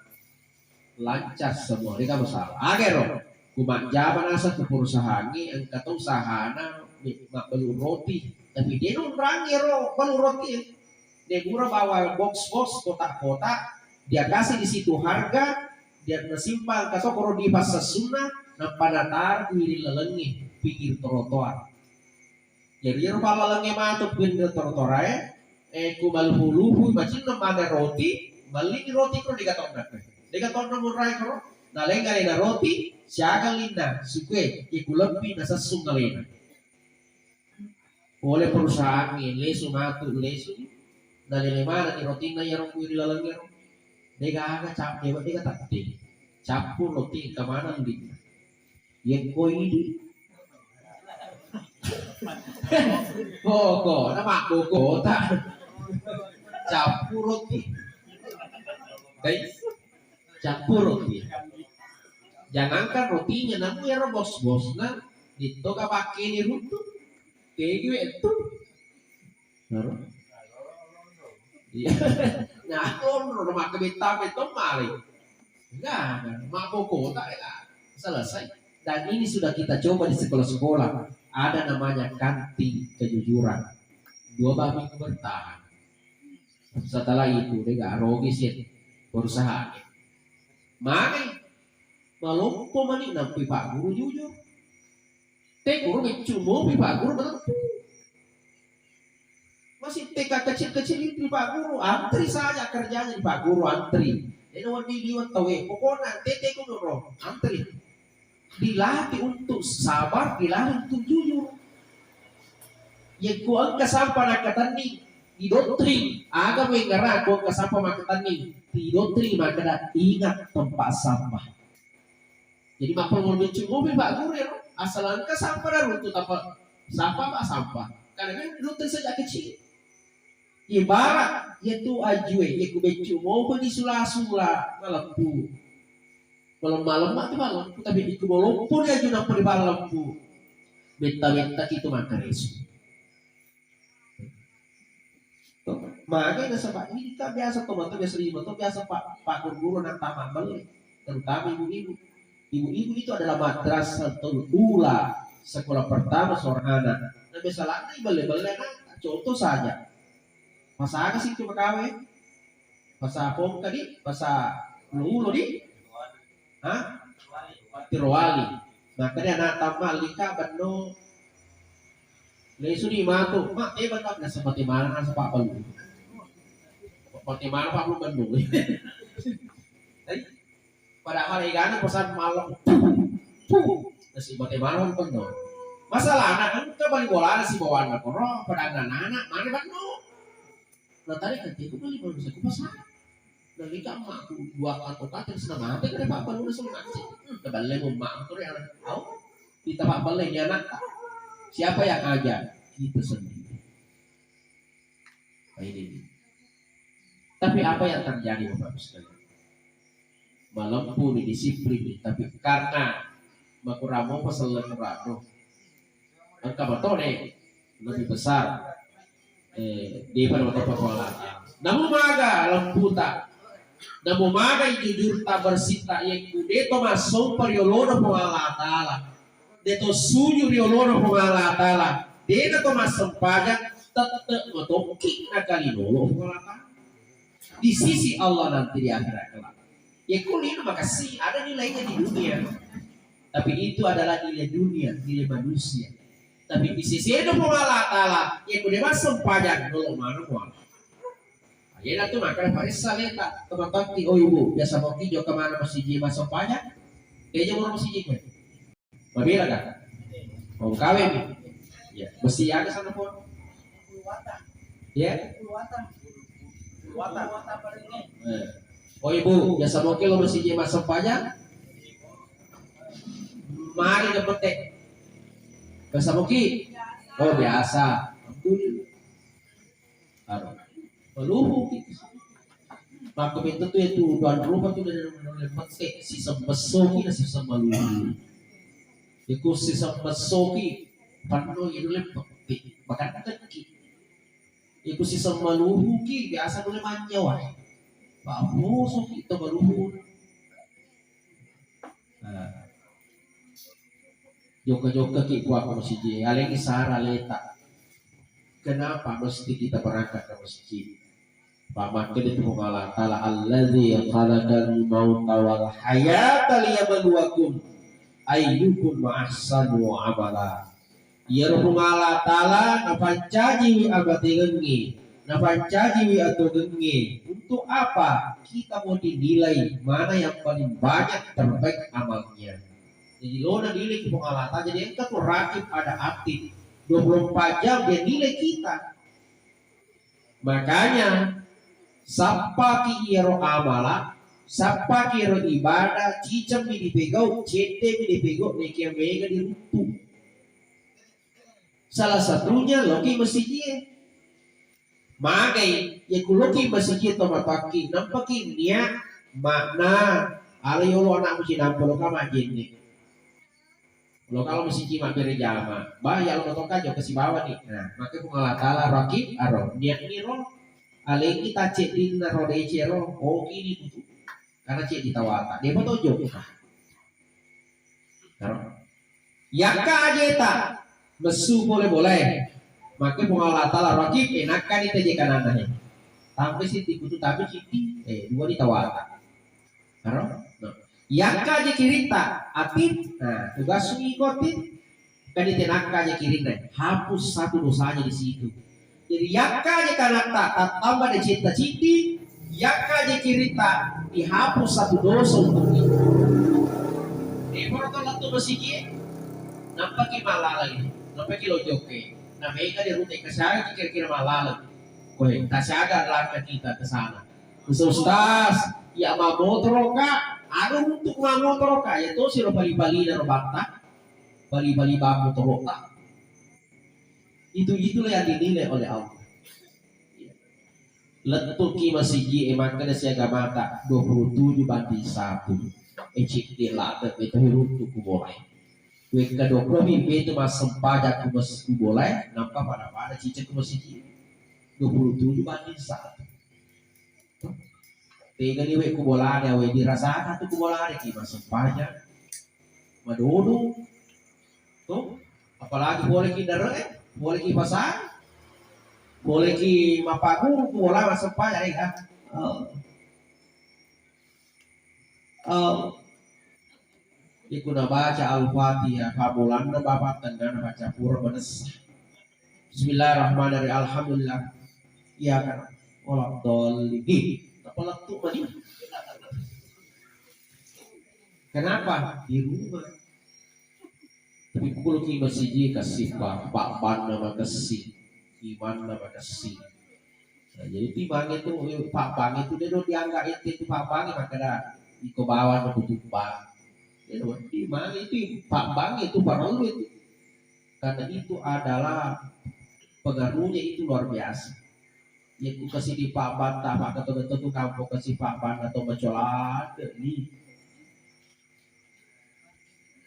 Lancar semua, de' gaga masalah. Agaro, ku majjama naseng ku perusahaangnge, engka to usahana, me-, mabbalu roti. Tapi de' nonrang ero balu roti. De' gura bawa box-box, kotak-kotak, dia kasih di situ harga, dia nasimpan engka to koro di passessunna, nappa nataru ri lalengnge, pinggir trotoar. Jadi ero pallalengnge matu pinggir trotoarae, eh, ku malupu-lupu macinna maneng roti, melli roti koro de' gaga tonna. De' gaga tonna murai koro, nalengnga alena roti, siaga linna, sukue, ke ku leppi nasessung alena. Pole perusahaangnge, lesu matu, lesu, nalele manenni rotinna iyaro ku ri lalengngero. De' gaga cap-, de' gaga tette. Cappuru roti, engka maneng linna. Yekko idi. Pokokna mabbokota. Cappuru roti. Dai, cappuru roti. Jangankan rotinya, namu ero bos-bosna, ditto ga pakkeni runtu. Tegi we tu. Naro. Iya. Nah, aku naro makkabetta-betta male. Enggak, enggak. Mabbokota ya. Selesai. Dan ini sudah kita coba di sekolah-sekolah. Ada namanya kantin kejujuran. Dua minggu bertahan. Setelah itu, de' gaga rugi sih perusahaan. Mane, malompo mani nampi Pak Guru jujur. Te kuru beccu mopi Pak Guru malempu. Masih T K kecil-kecil itu Pak Guru, antri saja kerjanya di Pak Guru, antri. Ini wedding liwat tawe, pokoknya tete ku noro, antri. Dilatih untuk sabar, dilatih untuk jujur. Yekko engka sampa nakkatenni, didoktrin, aga mengerang ko engka sampa makkatenni, didoktrin makkeda ingat tempat sampah. Jadi mappammula beccu mopi Pak Guru ero, asal engka sampa naruntu tappa sampa Pak sampah. Karena kan rute saja kecil. Ibarat yaitu ajue, yaitu beccu mopi di sula-sula maleppu. Malemma-lemma tu maleppu, tapi itu maleppu dia juga perlu maleppu. Betta-betta itu maka resu. Magai nasaba idi ka biasa tomatoa biasa lima to biasa pak pak guru-guru nang tama belle, terutama ibu-ibu. Ibu-ibu itu adalah madrasatul ula, sekolah pertama seorang anak. Nah biasa lagi belle-belle anak, contoh saja. Pasaga sih cuma kawe, pasa pongka di, pasa ulo-ulo di, Hah? Tiro wali. Makkeda ana' tamma lika benno. Lesu ni matu, mak, eh, benno, nasa mate mana nasa pak belu. Mate mana pak belu benno. Eh, padahal egana pesan malam. Nasi mate mana benno. Masalah anak kan kita balik bola nasi bawaan koro, padahal anak-anak mana benno. Natari kan tiku beli belum bisa kupas. Nalika emakku dua kantong kacang sudah mati, kada apa-apa lu sudah mati. Hmm, keballe mu emak tu ya. Tahu? Kita apa balle ni anak. Siapa yang ajar? Kita sendiri. Nah, ini. Tapi apa yang terjadi Bapak Ibu sekalian? Malempu ni disiplin ni, tapi karena makuramo pasal kurang. Engka matone lebih besar. Eh, depa na mateppa Puang Allah Ta'ala. Namo maga lemputa, namo maga jujurta, bersihta, yekku deto massompa riolona Puang Allah Ta'ala, deto suju riolona Puang Allah Ta'ala, dena to massempajang, tette matokki nakalinolo Puang Allah Ta'ala. Di sisi Allah nanti di akhirat kelak. Yekku lino makasih, ada nilainya di dunia. Tapi itu adalah nilai dunia, nilai manusia. Tapi di sisi itu Puang Allah Ta'ala, ya kude massempajang, nolo mana Puang. Jadi itu makanya paressa leta, teman-teman, oh ibu, biasa mau kijo kemana masjid massempajang? Dia aja orang masjid gue. Mabela kan? Mau kawin? Ya, besi ada sana Puang. Ya? Eh. Oh ibu, biasa mau kilo masjid massempajang? Mari ke petek. Biasa muki? Oh, biasa. Alhamdulillah. Aro. Maluhu ki. Maka betul tu itu tuan rumah tu dari mulai petek si sembesoki na si sembaluhu. Iku si sembesoki panno itu le petek. Bahkan teki. Iku si sembaluhu ki biasa mulai manjawa. Pak musuh kita baluhu. Nah. Jokka-jokka ki kuako masiji, alengi sara leta. Kenapa mesti kita berangkat ke masjid? Pamakkeda tu Puang Allah Ta'ala, "Alladzi khalaqal mauta wal hayata liyabluwakum ayyukum ahsanu amala." Iyaro Puang Allah Ta'ala napancajiwi amatengengnge, napancajiwi atuongengnge. Untuk apa? Kita mau dinilai mana yang paling banyak terbaik amalnya. Jadi lo nanilai ki Puang Allah Ta'ala. Jadi engka tu rakib ada atid. Dua puluh empat jam dia nilai kita. Makanya sappaki iyaro amala, sappaki iyaro ibadah, cicemmi dipegau, ceddemi dipegau, nekia mega diruttu. Salah satunya loki masijie. Magai, ya kuloki masijie to mapakki, nampaki niat makna ala yolo anak muci nampa loka majenne. Lo kalau masijie mabbere jama, bah ya lo toka jokka sibawa ni. Nah, maka Puang Allah Ta'ala rakib aro, niat ni ro, alengi taceddinna ro decero, ogi ni butu. Karena ceddi tawata, dia betul jokka. Karo. Yakka ajeta messu pole bolae. Makke Puang Allah Ta'ala rakib, eh, nakkani te je kananna he. Tampe siti kutu tapi siti, eh, dua di tawata. Karo? Nah. Yakka aja kiritta, atid. Nah, tugas iko atid. Kan di tenakka aja kirinna, hapus satu dosanya di situ. Jadi yakka aja kanatta tattamba de cinta citi, yakka aja kiritta dihapus satu dosa untuk kita. Deporo to lettu masigi, nampaki malala ini, nampaki lojokke, na mega de rute kasari kira-kira malala. Koe, tasiaga langkah kita ke sana. Ustaz, ustaz, ya mamotoro ka, anu untuk mamotoro ka, ya to siro pali-palina ro batta, pali-pali bamu toro ka. Itu, itulah yang dinilai oleh Allah. Lettuki masigi e makkeda siaga mata dua puluh tujuh banding satu. E cedde ladde beto runtu ku bolae. Wekka dua puluh mi beto massempajang ku mas-, ku bolae, nampa pada-pada cicek ku masigi. Dua puluh tujuh banding satu. Tegani we ku bolana, we dirasaka tu ku bolana ki massempajang. Madodo. Tuh, apalagi poleki dare'e, poleki pasang, poleki mappaguru, bola massempajang, eh, kan? Oh. Oh. Iku nabaca Al-Fatihah, pammulanna bapa tengngana baca pura manessa. Bismillahirrahmanirrahim. Alhamdulillah. Iya kan? Wala dhalin. Ih, apa lettu mani? Kenapa? Di rumah. Tapi pukul ki masigi kasih pa, pa banna makasih, imanna makasih. Nah, jadi timange tu, eh, pa bange tu dia do dianggap ente tu pa bange, maka dah iko bawang kutumbang. Dia do timange itu pa bange tu parellu itu. Karena itu adalah pengaruhnya itu luar biasa. Ya ku kasih di pa ban, tak pakai tu betul tu kampung kasih pa ban atau mencolok ni.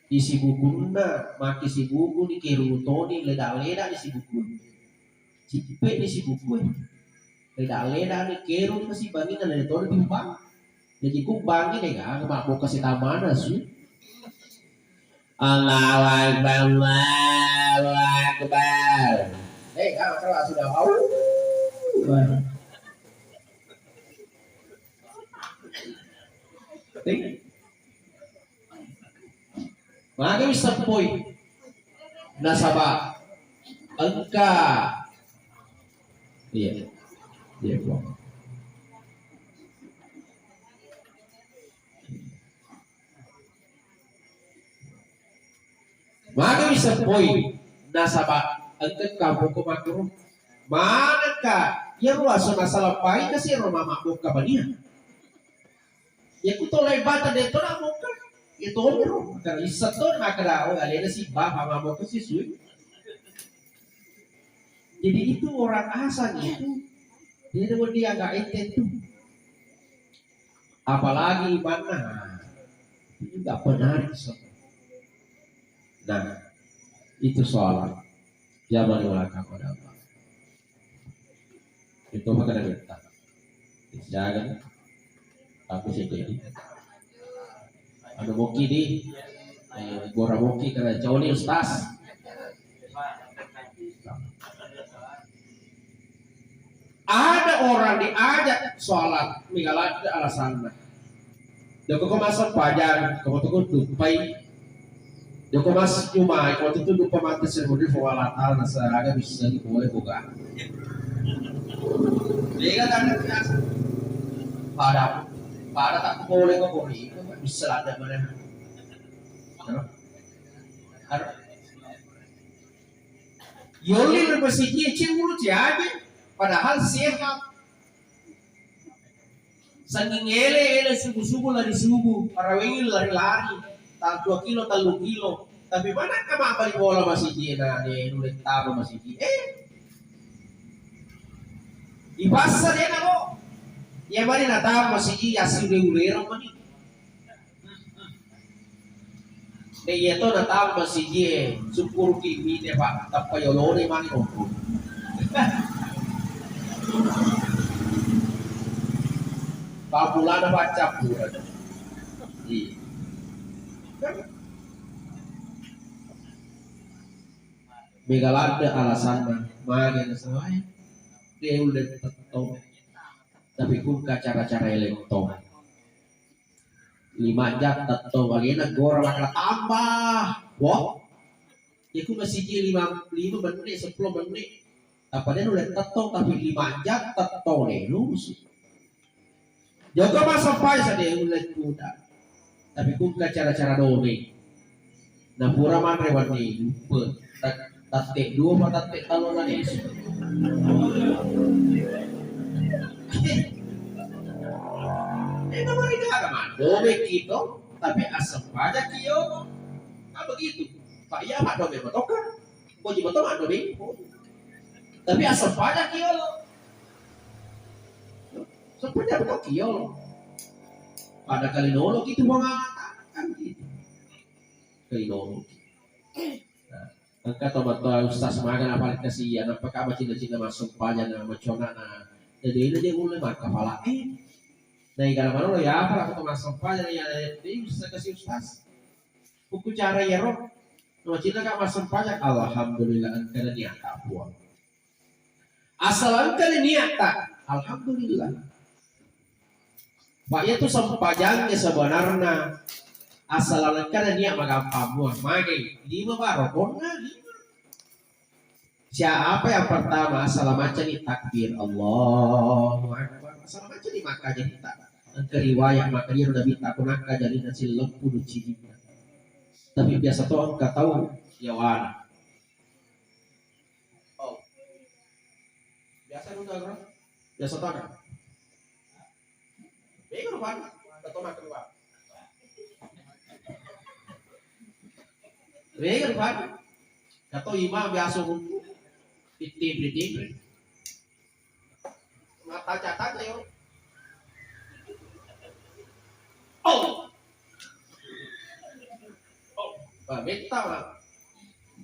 Isi bukunna, maki sibuku ni, keru toni, leda-leda ni sibuku. Cippe ni sibuku. Leda-leda ni, keru ni kasi bangi na leda toni timbang. Jadi ku bangi ni kan, mak boka setamana su. Allahu Akbar, Allahu Akbar. Eh, kan kalau sudah mau. Magi seppoi. Nasaba Engka. Iya. Iya, Puang. Magi bisa poi nasaba engka kampokko makkuro. Manengka iyaro aso nasalampai kasi ro mama bokka bania. Iya ku tolai bata de to na bokka. Iya to miro. Karena issa to na kada, oh, alena si bapa mama bokka si sui. Jadi itu orang asing itu dia dia nggak ente tuh. Apalagi imanna, itu nggak benar, so. Nah, itu soal zaman ulama pada apa? Itu maka ada minta. Jangan. Aku sih jadi. Anu moki di, eh, gora moki kena jauh nih, Ustaz. Ada orang diajak sholat, mega ladde alasanna. Joko ko massempajang, ko to dupai. Joko mas cuma, ko to dupa mate sebudi fo Allah Ta'ala, nasaraga bisa di boleh buka. Mega kan biasa. Pada, pada tak boleh ko kori, bisa ada mana. Harus Yolli ri masigi e, cewulu ciaje, padahal sehat. Sanging ele, ele subuh-subuh lari subuh, parawengi lari-lari, ta-, dua kilo, tellu kilo. Tapi mana ka mabbali bola masigi e, na, de nulle tama masigi e. Eh, ipassa de naro. Iya mani natama masigi, yassi ure-urereng mani. Eh, iya to natama masigi e, sukkuruki mite, Pak, tappa yolone mani rompo. Pammulana paccappureng. Iya. Mega ladde alasanna, mage nasawae, de ulle tettong. Tapi kungka cara-cara elettong. Lima jam tettong, alena gora maka tambah. Wah. Iku masigi lima, lima menit, sepuluh menit. Apa de nulle tettong, tapi lima jam tettong de lusu. Joko massempajang sa de ulle kuda. Tapi kungka cara-cara dome. Napura manre wenni duppe. Tat-, tatte dua apa tatte tellu na lisu. Eh, namanya ada mandome kito, tapi asem aja kio. Ah, begitu. Pak, iya, Pak, dome motoka. Boji moto mandome. Tapi asem aja kio. Seperti apa kio? Pada kali nolo gitu mau ngatakan gitu. Kali nolo. Nah, engka to matto ustaz maga na paling kasihan, apa ka macinna-cinna massempajang na maconana. Jadi ini dia mulai maka pala eh. Nah, kalau mana lo ya apa aku massempajang ya, ya, ya, bisa kasih ustaz. Buku cara ya roh. Macinna ka massempajang, alhamdulillah engka niat puang. Asal engkani niatta, alhamdulillah. Pak, iyatu sempajangnge sebenarna asal engkana niat magampang mua. Mage lima baro konna lima. Siapa yang pertama asal macani takbir, Allahu Akbar. Asal macani maka jadi tak. Engka riwayat maka dia Nabi tak nakka jadi nasi lempu duci. Tapi biasa to engka tau yawana. Oh. Biasa dulu, Bro. Biasa tanah. Bego, Pak. Ketua makan, Pak. Bego, Pak. Ketua imam biasa hukum. Fitting, fitting. Mata catat, yo. Oh. Ba, metta, Pak.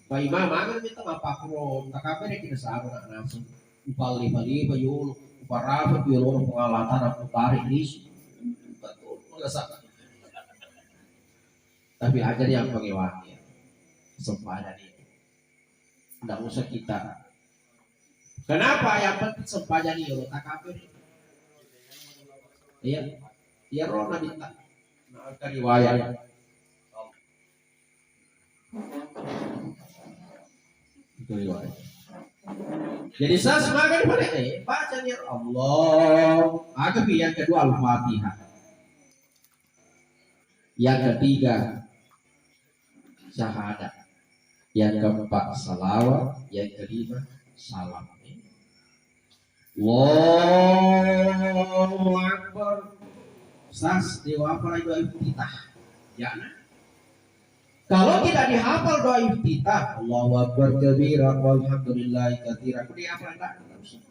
Ba, imam, maneng metta, Pak, pakro, takabere kita sahabat nak langsung. Upal lipa-lipa, yolo, uparafa, yolo, pengalatan, aku tarik, lisu. Betul, masa. Tapi aja yang pengewangi, ya. Sempadan itu. Nggak usah kita. Kenapa? Yang penting sempadan itu, takabere. Iya. Iya, roh Nabi tak. Nah, angka riwayat. Itu riwayat. Jadi sah semangat pada eh baca niat Allah. Aga yang kedua Al-Fatihah. Yang ketiga syahadat. Yang keempat salawat. Yang kelima salam. Allahu Akbar. Sas dewa apa doa iftitah? Ya. Kalau tidak dihafal doa iftitah, Allahu Akbar kabira walhamdulillahi katsira. Aku dihafal enggak? Enggak usah.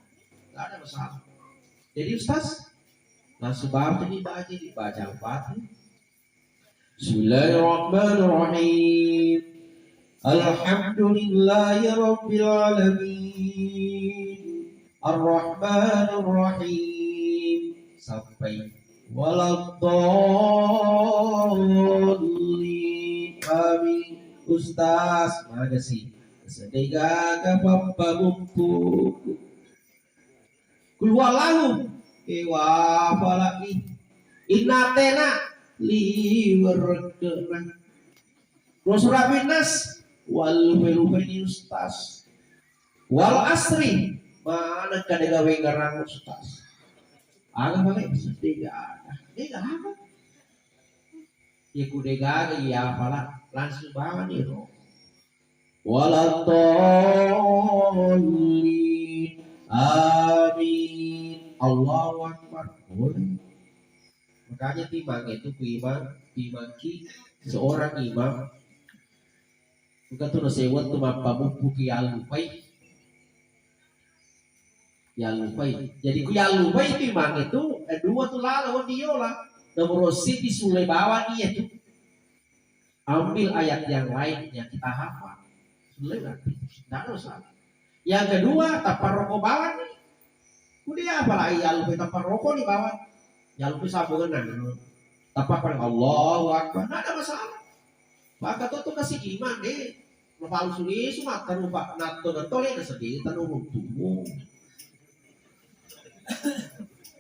Enggak ada masalah. Jadi Ustaz, langsung baca nih, baca nih, baca Al-Fatihah. Bismillahirrahmanirrahim. Alhamdulillahi rabbil alamin. Arrahmanirrahim. Sampai waladdallin. Amin. Ustaz, makasih. Sedega kapappa bukku. Kulhuwallahu, ewa, apalagi. Inna atena, liwerekkena. Dua surat Nas, wallupe-lupe ni Ustaz. Wal asri, mana kada gawe garang Ustaz. Aga pakai sedega. Dega apa? Ya kudegaga iya pala langsung bawa ni ro. Waladdallin. Amin. Allahu Akbar. Boleh. Makanya timang itu ku imang, timang ki seorang imam. Engka tu nasewat tu mappamuppu ki allupai. Yallupai. Jadi ku yallupai timang itu eh, dua tu lalo diola. Nomor siji sulle bawa dia tu. Ambil ayat yang lain yang kita hafal. Sulle berarti. Tidak ada masalah. Yang kedua, taparroko bawa nih. Kudia apa lagi yallupai taparroko nih bawa. Yallupai sambungan nang. Tapakan Allahu Akbar. Tidak ada masalah. Maka tu tu kasih iman deh. Mapalsu lisu mata rupa natto natto le naseddi tanu runtumu.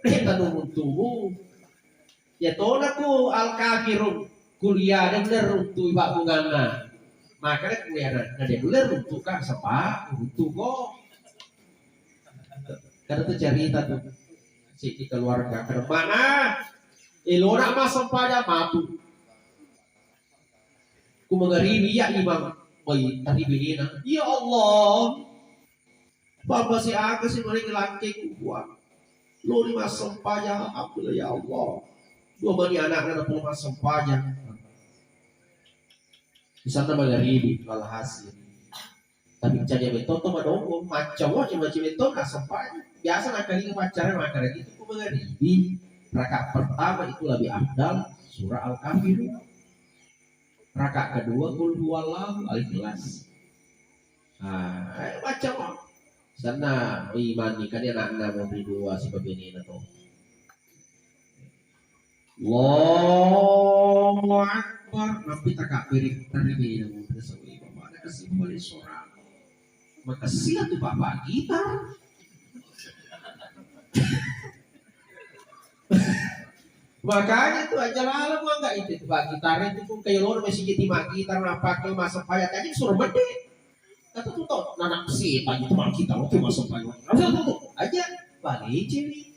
Eh, tanu runtumu. Ya tona ku al kafirun kuliah de bener runtu iba bunganna. Maka de kuliah na de bener runtu kan sepa runtu ko. Kada tu cerita tu. Si di keluarga kada mana? Ilona mas sempajang matu. Ku mangaribi iya imang, wai taribi nina. Ya Allah, pamasi aga si maring langkeng ku buang. Lori massempajang, alhamdulillah ya Allah. Dua mani anakna napolo massempajang. Di sana mangaribi, walhasil. Tapi caja metto to madongo, macca wae macca metto na sempajang. Biasa nakkalinga paccare makkeda gitu ku mangaribi. Rakaat pertama itu lebih afdal surah Al-Kafirun. Rakaat kedua qul huwallahu al-ikhlas. Ah, eh, baca mo. Sanna iman ni kan anakna mau dua sebab ini na to. Allahu Akbar. Nampi takabbiri, taribina muda sawi. Bapak ada kasih boleh suara. Makasih lah tuh bapak gitar. Makanya tuh aja lala gua nggak itu tuh pak gitar itu pun kayak lo masih jadi mak gitar apa ke masa payah tadi suruh gede. Kata tuh tau nanak si tadi tuh mak gitar oke masa payah. Apa tuh aja balik cewek.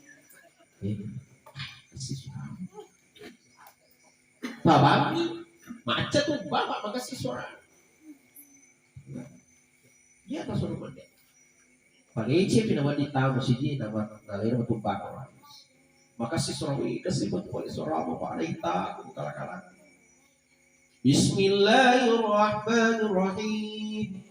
Makasih suara. Babangi, maca tu bapak makasih suara. Iya ta suruh mande. Pagece pina wadi tamu siji nama nalero tu bapak. Makasih suara wi kasih bantu wali suara bapak ada ita kala-kala. Bismillahirrahmanirrahim.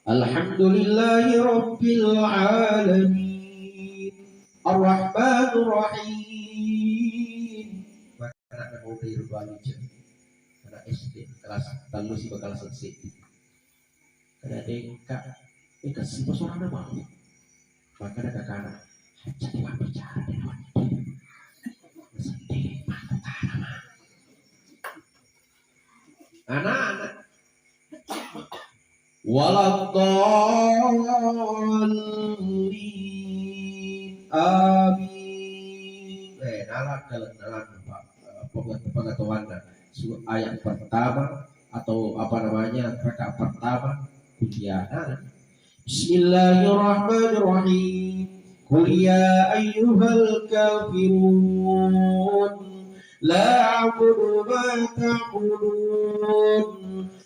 Alhamdulillahi rabbil alamin. Arrahmanir rahim. Maka anak mau dari Bali je. Anak S D kelas telu sih bakal selesai. Kada dengka. Eh kasih bos orang nama. Maka ada kakana. Jadi apa bicara dengan wanita? Sedih mata tanah. Anak-anak. Waladdallin. Amin. Eh, nala kalian nala pengetahuan su ayat pertama atau apa namanya rakaat pertama kuliah. Nah, بسم الله الرحمن الرحيم. قل يا أيها الكافرون لا أعبد ما تعبدون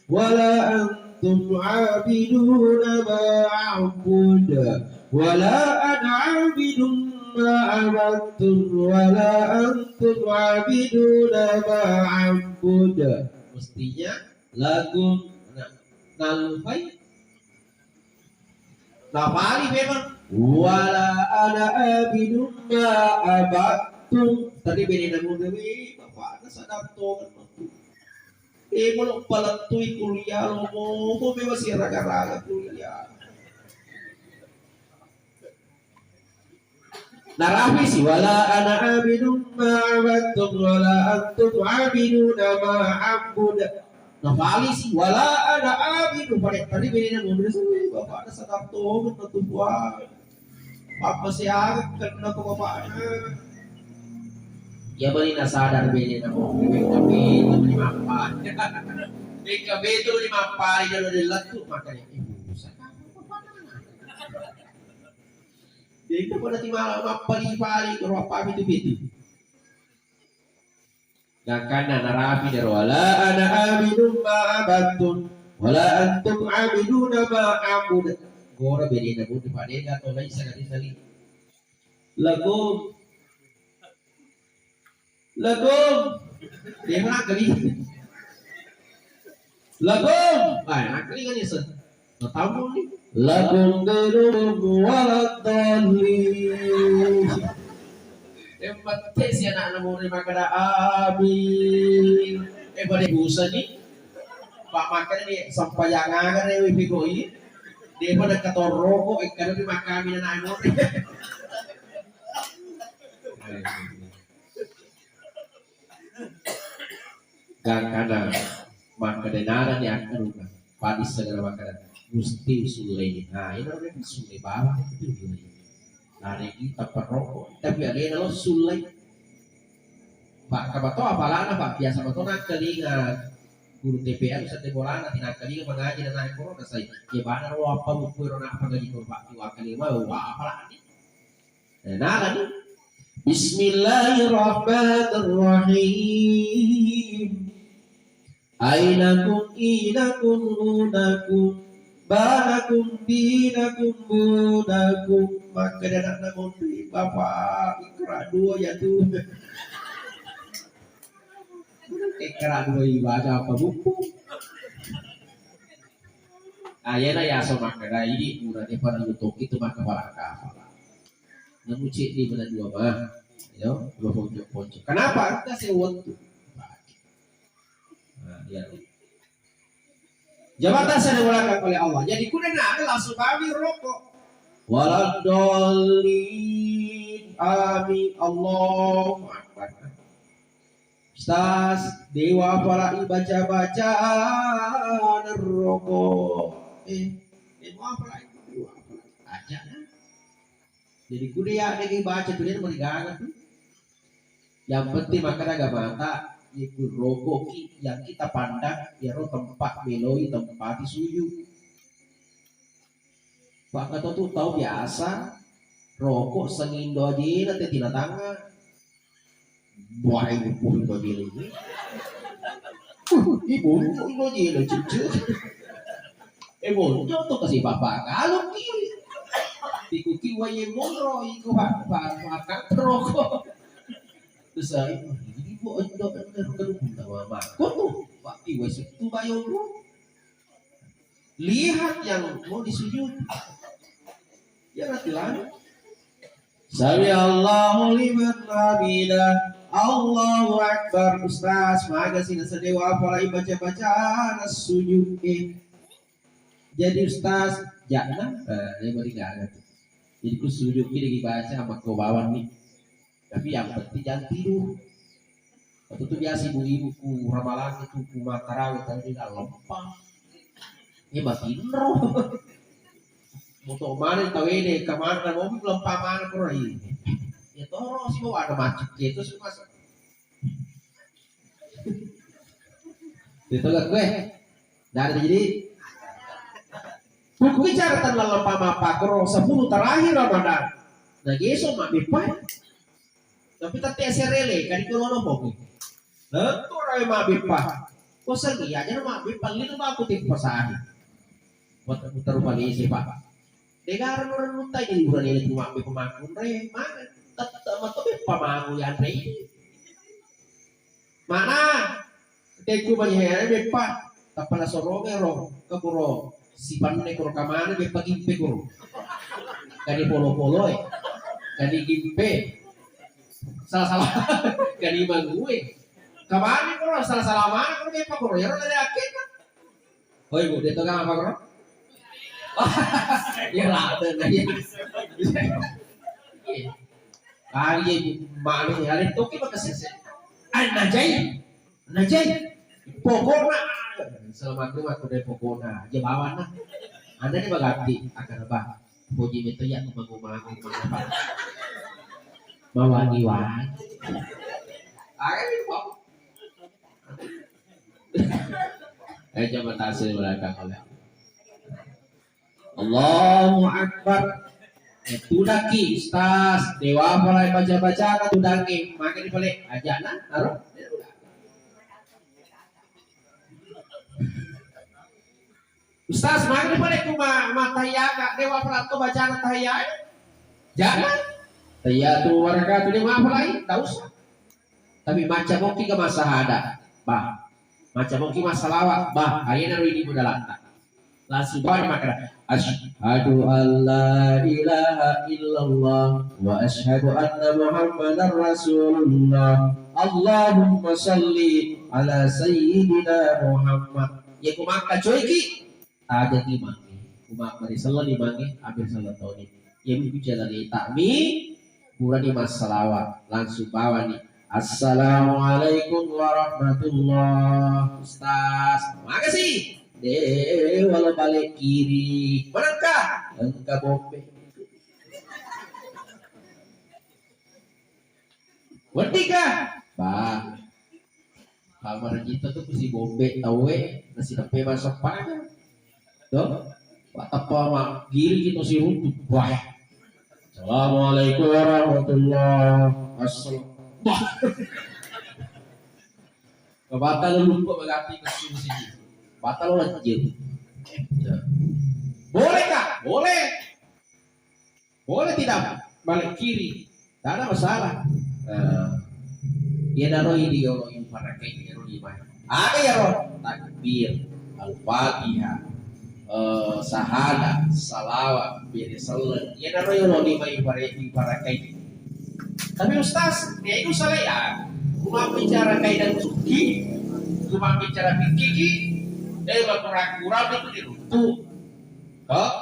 ولا أنتم عابدون ما أعبد ولا أنا عابد ما عبدتم ولا أنتم عابدون ما أعبد. Mestinya lakum. Nah, nalufai Napali memang. Wala ana abidum ma abattum. Tadi bene namu dewe, bapakna sadar tongan matu. Eh, molo palettui kuliah, lo momo memang si raga-raga kuliah. Narapisi, wala ana abidum ma abattum, wala antum abiduna ma abud. Napalisi, wala ana abidum. Pada tadi bene namu dewe, bapakna sadar tongan matu, puang. Pappasiagakkenna ko bapakna. Iya bali nasadar bene namu, mekka betu ni mappali. Mekka betu ni mappali, jalo de lettu, makanya, eh, busa. Jadi itu pada timala mappali-pali, kalau apa itu betu. Gangkanna narapi dero, wala ana abidum ma abattum, wala antum abiduna ma abud. Gora bedena buntu padega to laisa dari tali. Lakum. Lakum. Dia mana kali? Lakum. Ah, nak kali kan ya, Sen? Natamu ni. Lakum dinukum waladdallin. Yang penting si anak-anak murid makkeda amin. Eh, pada busa ni. Pak makan ni sampajang agar ni wifi koi. Dia pada katoroko, eh, kada di makami anak murid. Gangkana makkeda narani akkarunna, padissengeng makkeda, "Musti usullei." Nah, iyaro sulle bawang itu usullei. Lari kita perokok, tapi alena lo sullei. Pak, kapato apalana, Pak, biasa mato nakkalinga guru T P A, Ustaz Bolana, tinakkalinga mengaji dan naik corona, saya, ya, bana ro apa buku ro nak apa ngaji, Pak, diwakkalinga, wah, apalagi. Nah, lagi. Bismillahirrahmanirrahim. Ainakum inakum unakum banakum binakum bunakum. Makkeda anakna monri, Bapak, ikra dua ya tu. Ikra dua ibadah apa buku? Ayana yaso makkeda, idi murane pada lutoki tu maka para kafara. Namu cedde bena dua mah. Yo, dua ponco-ponco. Kenapa? Kita sewot tu. Nah, iya. Jamaah saya dimuliakan oleh Allah. Jadi kuda nak langsung kami rokok. Waladdallin. Amin. Allahu Akbar. Ustaz, dewa apalagi baca-baca neroko. Eh, dewa apalagi, dewa apalagi. Aja. Jadi kuda ya ada yang baca tu dia mau digaga tu. Yang penting makkeda agamata, iku rokoki yang kita pandang, iyaro tempat meloi tempati sujud. Pakkato tu tau biasa rokok sengindo ajena te tinatangnga. Buai pun bagi lagi. Ibu, ibu jelo cucu. Eh, bonco tu kasi papa kalau ki. Iku ki wae monro, iku pa, pa, pa, rokok. Terus saya, ini bu endo endo kan punta mama. Kok tu? Pak ki wae tu bayo bro. Lihat yang mau disujud. Ya, latihan. Sami Allahu liman hamidah. Allahu Akbar. Ustaz, maga sih nasa dewa apalagi baca-baca nas sujud, eh. Jadi Ustaz, jangan, eh, dia beri gaga tuh. Jadi ku sujud ini dibaca sama kau bawang nih. Tapi yang penting jangan tidur. Waktu itu biasa ibu-ibu ku ramalang itu ku matarawih tadi nggak lempang. Ya batinro. Moto mana tawede kemana mobil lempang mana kurang ini. Ya toro sih bawa ada macet gitu sih mas. Itu kan gue. Dari jadi Pokoknya cara tenang lemah mappakoro sepuluh terakhir Ramadan. Nah, Yesus mabbeppa. Tapi tette asserele, kadi kolono poki. Lettu rawe mabbeppa. Ko sengi aja mabbeppa, lino baku tipu pasadi. Buat putar balik sih, Pak. Negara orang nuta ini udah ini cuma beppa makunre, mana? Tetap atau beppa maku yang ini. Mana? Teku banyak beppa. Tappa nasorongero, keburo sipanne kuro kamane beppa gimpe kuro. Kani polo-polo e. Kani gimpe. Salah-salah. Kani mangue. Kamane kuro salah-salah mana kuro beppa kuro. Yaro tadi akhirnya. Oi, Bu, dia tukang apa kuro? Ya lah, ada, ada, ya. Kali ya, Bu, malu ya, ada toki maka sese. Ai najai. Najai, pokokna, selamat dulu aku dari pokokna, aja bawana. Anda ini bagati, akan apa? Puji itu ya, aku bangun-bangun, mengapa? Bawa diwan. Ayo, Pak. Eh, coba tasir belakang oleh. Allahu Akbar. Eh, tudaki, Ustaz. Dewa pala baca-baca na tudangi. Maka dipale ajana, aro. Ustaz, maka dipale kuma matahiyaka. Dewa pala to bacana tahiyai. Jangan. Tahiyatu wabarakatuh. Dewa pala, tak usah. Tapi maca moki ga massahada, bah. Maca moki massalawa, bah. Ayana ro idi modalatta. Langsung bawa makkeda, "Asyhadu an la ilaha illallah wa asyhadu anna Muhammadar Rasulullah. Allahumma salli ala sayyidina Muhammad." Ya ku makka coiki. Tajaki mange, umabbari sellani mange, abbe sellani toni. Iya mi bicara ni takmi, purani massalawa, langsung bawani. Assalamualaikum warahmatullah. Ustaz, makasih. Deh, walau balik kiri. Manakah? Engka bombe. Weddikah? Bah. Kamar kita tuh si bombe tauwe, nasi tempe masuk pada. Tuh, Pak Tepa mak giri kita si runtuh. Wah. Assalamualaikum warahmatullah. Assalam. Wah. Batal lupa berarti nasi sini. Batal wajib. Ya. Boleh kah? Boleh. Boleh tidak balik kiri? Tidak ada masalah. Nah, iyanaro idi yolo iparakai iyaro lima. Aga iyaro? Takbir, Al-Fatihah, eh, sahada, salawat, bere selleng. Iyanaro yolo lima ipare-, iparakai. Tapi Ustaz, ya itu salah ya. Cuma bicara kaidah suki, cuma bicara fikih, eh, kurang-kurang itu diruntu. Kok?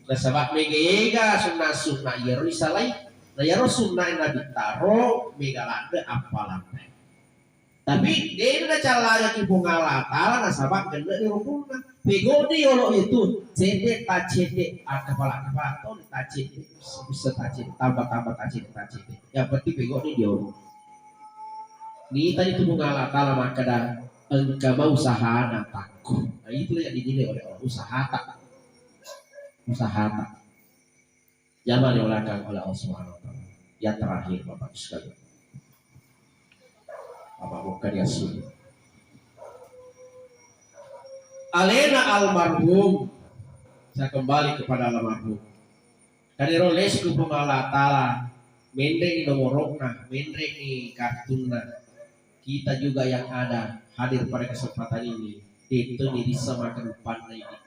Nasaba mega-ega sunna-sunna iyaro isalai. Na iyaro sunna Nabi taro mega ladde appalanna. Tapi dena nacallagaki Puang Allah Taala nasaba genne ni rukunna. Pegoni yolo itu cede tacede, akapala-kapala to tacede, bisa tacede, tambah-tambah tacede, tacede. Yang penting pegoni yolo. Nita itu Puang Allah Taala makkeda engka mau usahana takku. Nah, itulah yang dinilai oleh Allah, usahata. Usahata. Jama diolahkan oleh Allah Subhanahu wa Ta'ala. Yang terakhir, Bapak Ibu sekalian. Bapak Bokka diasuli. Alena almarhum, saya kembali kepada almarhum. Kadero lesku Puang Allah Ta'ala, menrengi nomorokna, menrengi kartunna. Kita juga yang ada hadir pada kesempatan ini, itu ni bisa makan umpanna ini.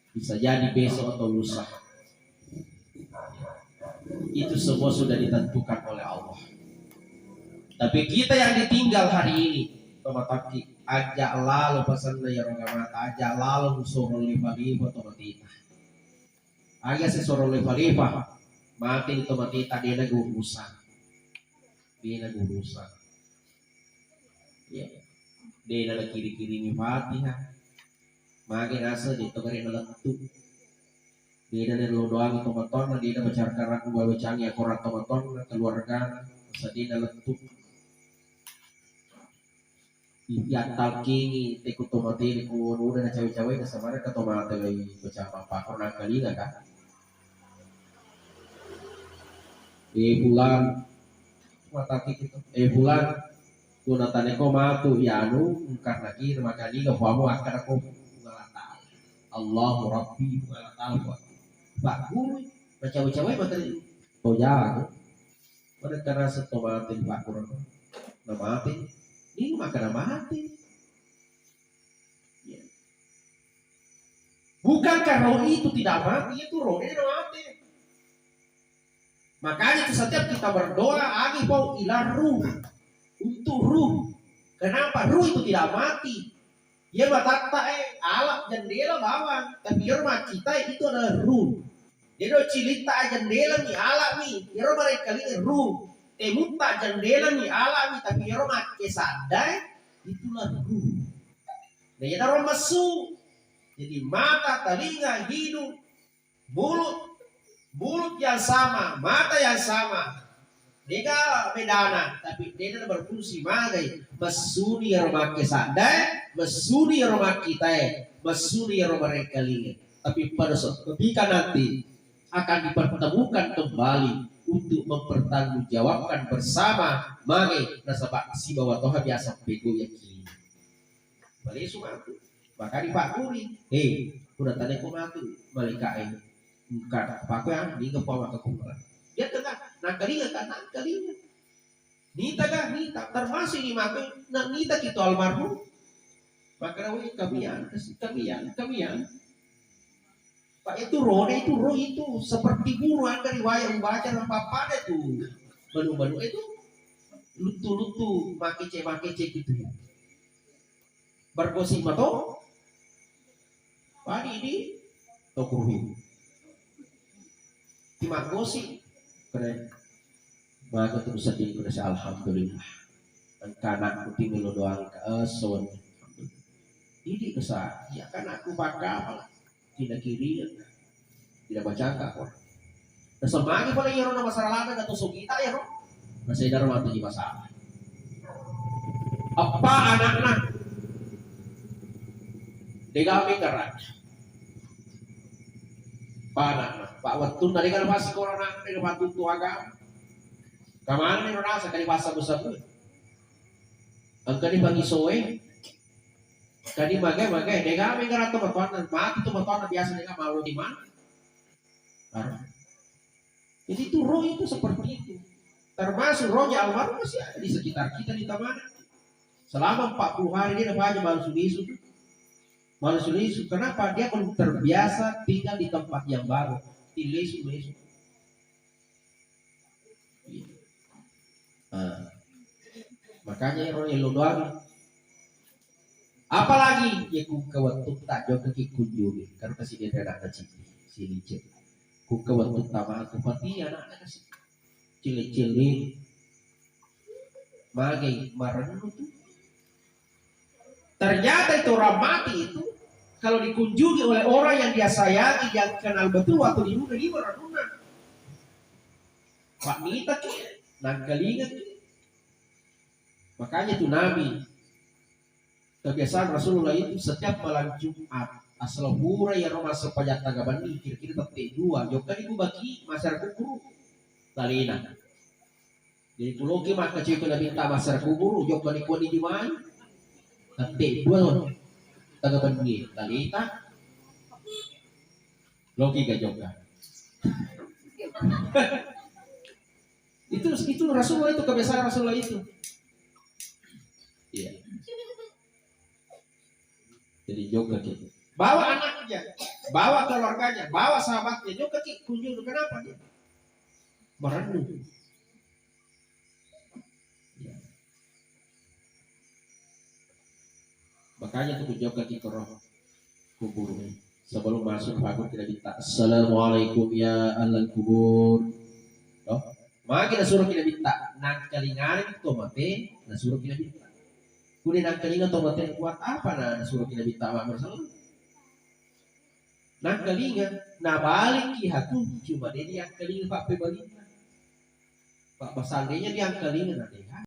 Bisa jadi besok atau lusa. Itu semua sudah ditentukan oleh Allah. Tapi kita yang ditinggal hari ini, tomataki, aja lalo pesanna ya roga mata, aja lalo musoro lifa-lifa tomatita. Aja sesoro lifa-lifa, mati tomatita dia urusan. Dia urusan. Ya. Dena nakiri-kirimi Fatihah. Mage naseng de to gare nalettu. Dena nallo doangi tomatoanna, dena bacarkara bacangi akorang tomatoanna, keluargana, seddi nalettu. Iyattalkengi teko to mate ko nuda na cawe-cawe na samara ka to mate lai baca apa ko nangkalinga ka. Eh, fulan, mataki kita. Eh, fulan, kuna tane ko matu yanu, karena kira makalinga pamu akkada ko Allah Ta'ala. Allahu Rabbi, Allah Ta'ala. Pak Guru, na cawe-cawe mate lai. To jago. Pada karasa to mate di pakkurang. Na mate. Ini maka na mate. Ya. Bukankah roh itu tidak mati? Itu rohnya tidak mati. Makanya itu setiap kita berdoa, agi pau ila ruh. Untuk ruh. Kenapa? Ruh itu tidak mati. Iya matatta e, ala, jendela bawang, tapi iyaro makkita e itu adalah ruh. Jadi cilitta e jendela mi, ala mi, iyaro barengkalinga ruh. Temutta jendela mi, ala mi, tapi iyaro makkesadda e itulah ruh. Nah, iyaro messu. Jadi mata, telinga, hidung, mulut, mulut yang sama, mata yang sama. Dega bedana, tapi dena berfungsi magai. Messuni iyaro makkesadda e, messuni iyaro makkita e, messuni iyaro barengkalinga. Tapi pada suatu ketika nanti akan dipertemukan kembali untuk mempertanggungjawabkan bersama magai, nasaba sibawa toha biasa pego yakin. Malesu matu. Maka dipakkuri, "He, kuna tane ko matu malaika e. Engka pakko ya, niga pa maka kumara." Dia tengah, nangkalinga kan, nangkalinga. Nita kan, nita. Termasuk ini maka, na nita kita almarhum. Maka rawi kamian, kasi kamian, kamian. Pak, itu roda itu, roh itu seperti burung, ada riwayat membaca dan papada itu. Banu-banu itu lutu-lutu, makece-makece gitu ya. Bergosip mato, pani di tokuruhi. Cuma gosip, keren. Maka terus sedih, keren, alhamdulillah. Engka anakku tinggal doang ke eson. Ini besar, ya kan aku bakal tidak kiri, tidak baca angka kok. Nasemmangi pole iyaro na masalah lada atau sogita iyaro. Nasedar matu di masalah. Eppa anakna. Dega menggerak. Eppa anakna. Pak wettunna dega pasti korona dega patutu agama. Kamana ni rasa kali pasal besar tu. Engka di pagi soe. Kadi magai, magai, dega menggerak to matoanna, mati to matoanna biasa dega mau di mana. Jadi itu roh itu seperti itu. Termasuk rohnya almarhum masih ada di sekitar kita di Taman. Selama empat puluh hari dia dapat aja malu sulisu. Malu sulisu. Kenapa? Dia belum terbiasa tinggal di tempat yang baru. Di lesu-lesu. Nah, makanya ero elo doang. Apalagi ya ku kewettu tak jokka ki kunjungi. Karena kasih dia anak kecil, si Lice. Ku kewettu tak mah aku pati anak kecil. Cili-cili. Magai marennu tu. Ternyata itu orang mati itu kalau dikunjungi oleh orang yang dia sayangi, yang kenal betul waktu di dunia, dia merenungkan. Pak mita ki, nangkalinga ki. Makanya itu Nabi, kebiasaan Rasulullah itu setiap malam Jumat, asal hura ya rumah sepanjang tangga bani, kira-kira tette dua, jokka di kubaki, masar kuburu, talina. Jadi puloki makkacui ko nabitta massara kuburu, jokka ni kuani jumai. Tette dua taga benni, talita. Loki ga jokka. Itu, itu Rasulullah itu, kebiasaan Rasulullah itu. Iya. Jadi jokka ki. Bawa anaknya, bawa keluarganya, bawa sahabatnya, jokka ki kunjung. Kenapa dia? Merenung. Ya. Makanya tu jokka ki koro kubur. Sebelum masuk, pagu kita minta, "Assalamualaikum ya ahlal kubur." Toh? Magi nasuro ki Nabitta, nangkalingani to mate, nasuro ki Nabitta. Kuni nangkalinga to mate, buat apa na nasuro ki Nabitta Muhammad sallallahu alaihi wasallam? Nangkalinga, nabalikki hatu, cuma de diangkalinga pappebalinna. Pak, seandainya diangkalinga na deha.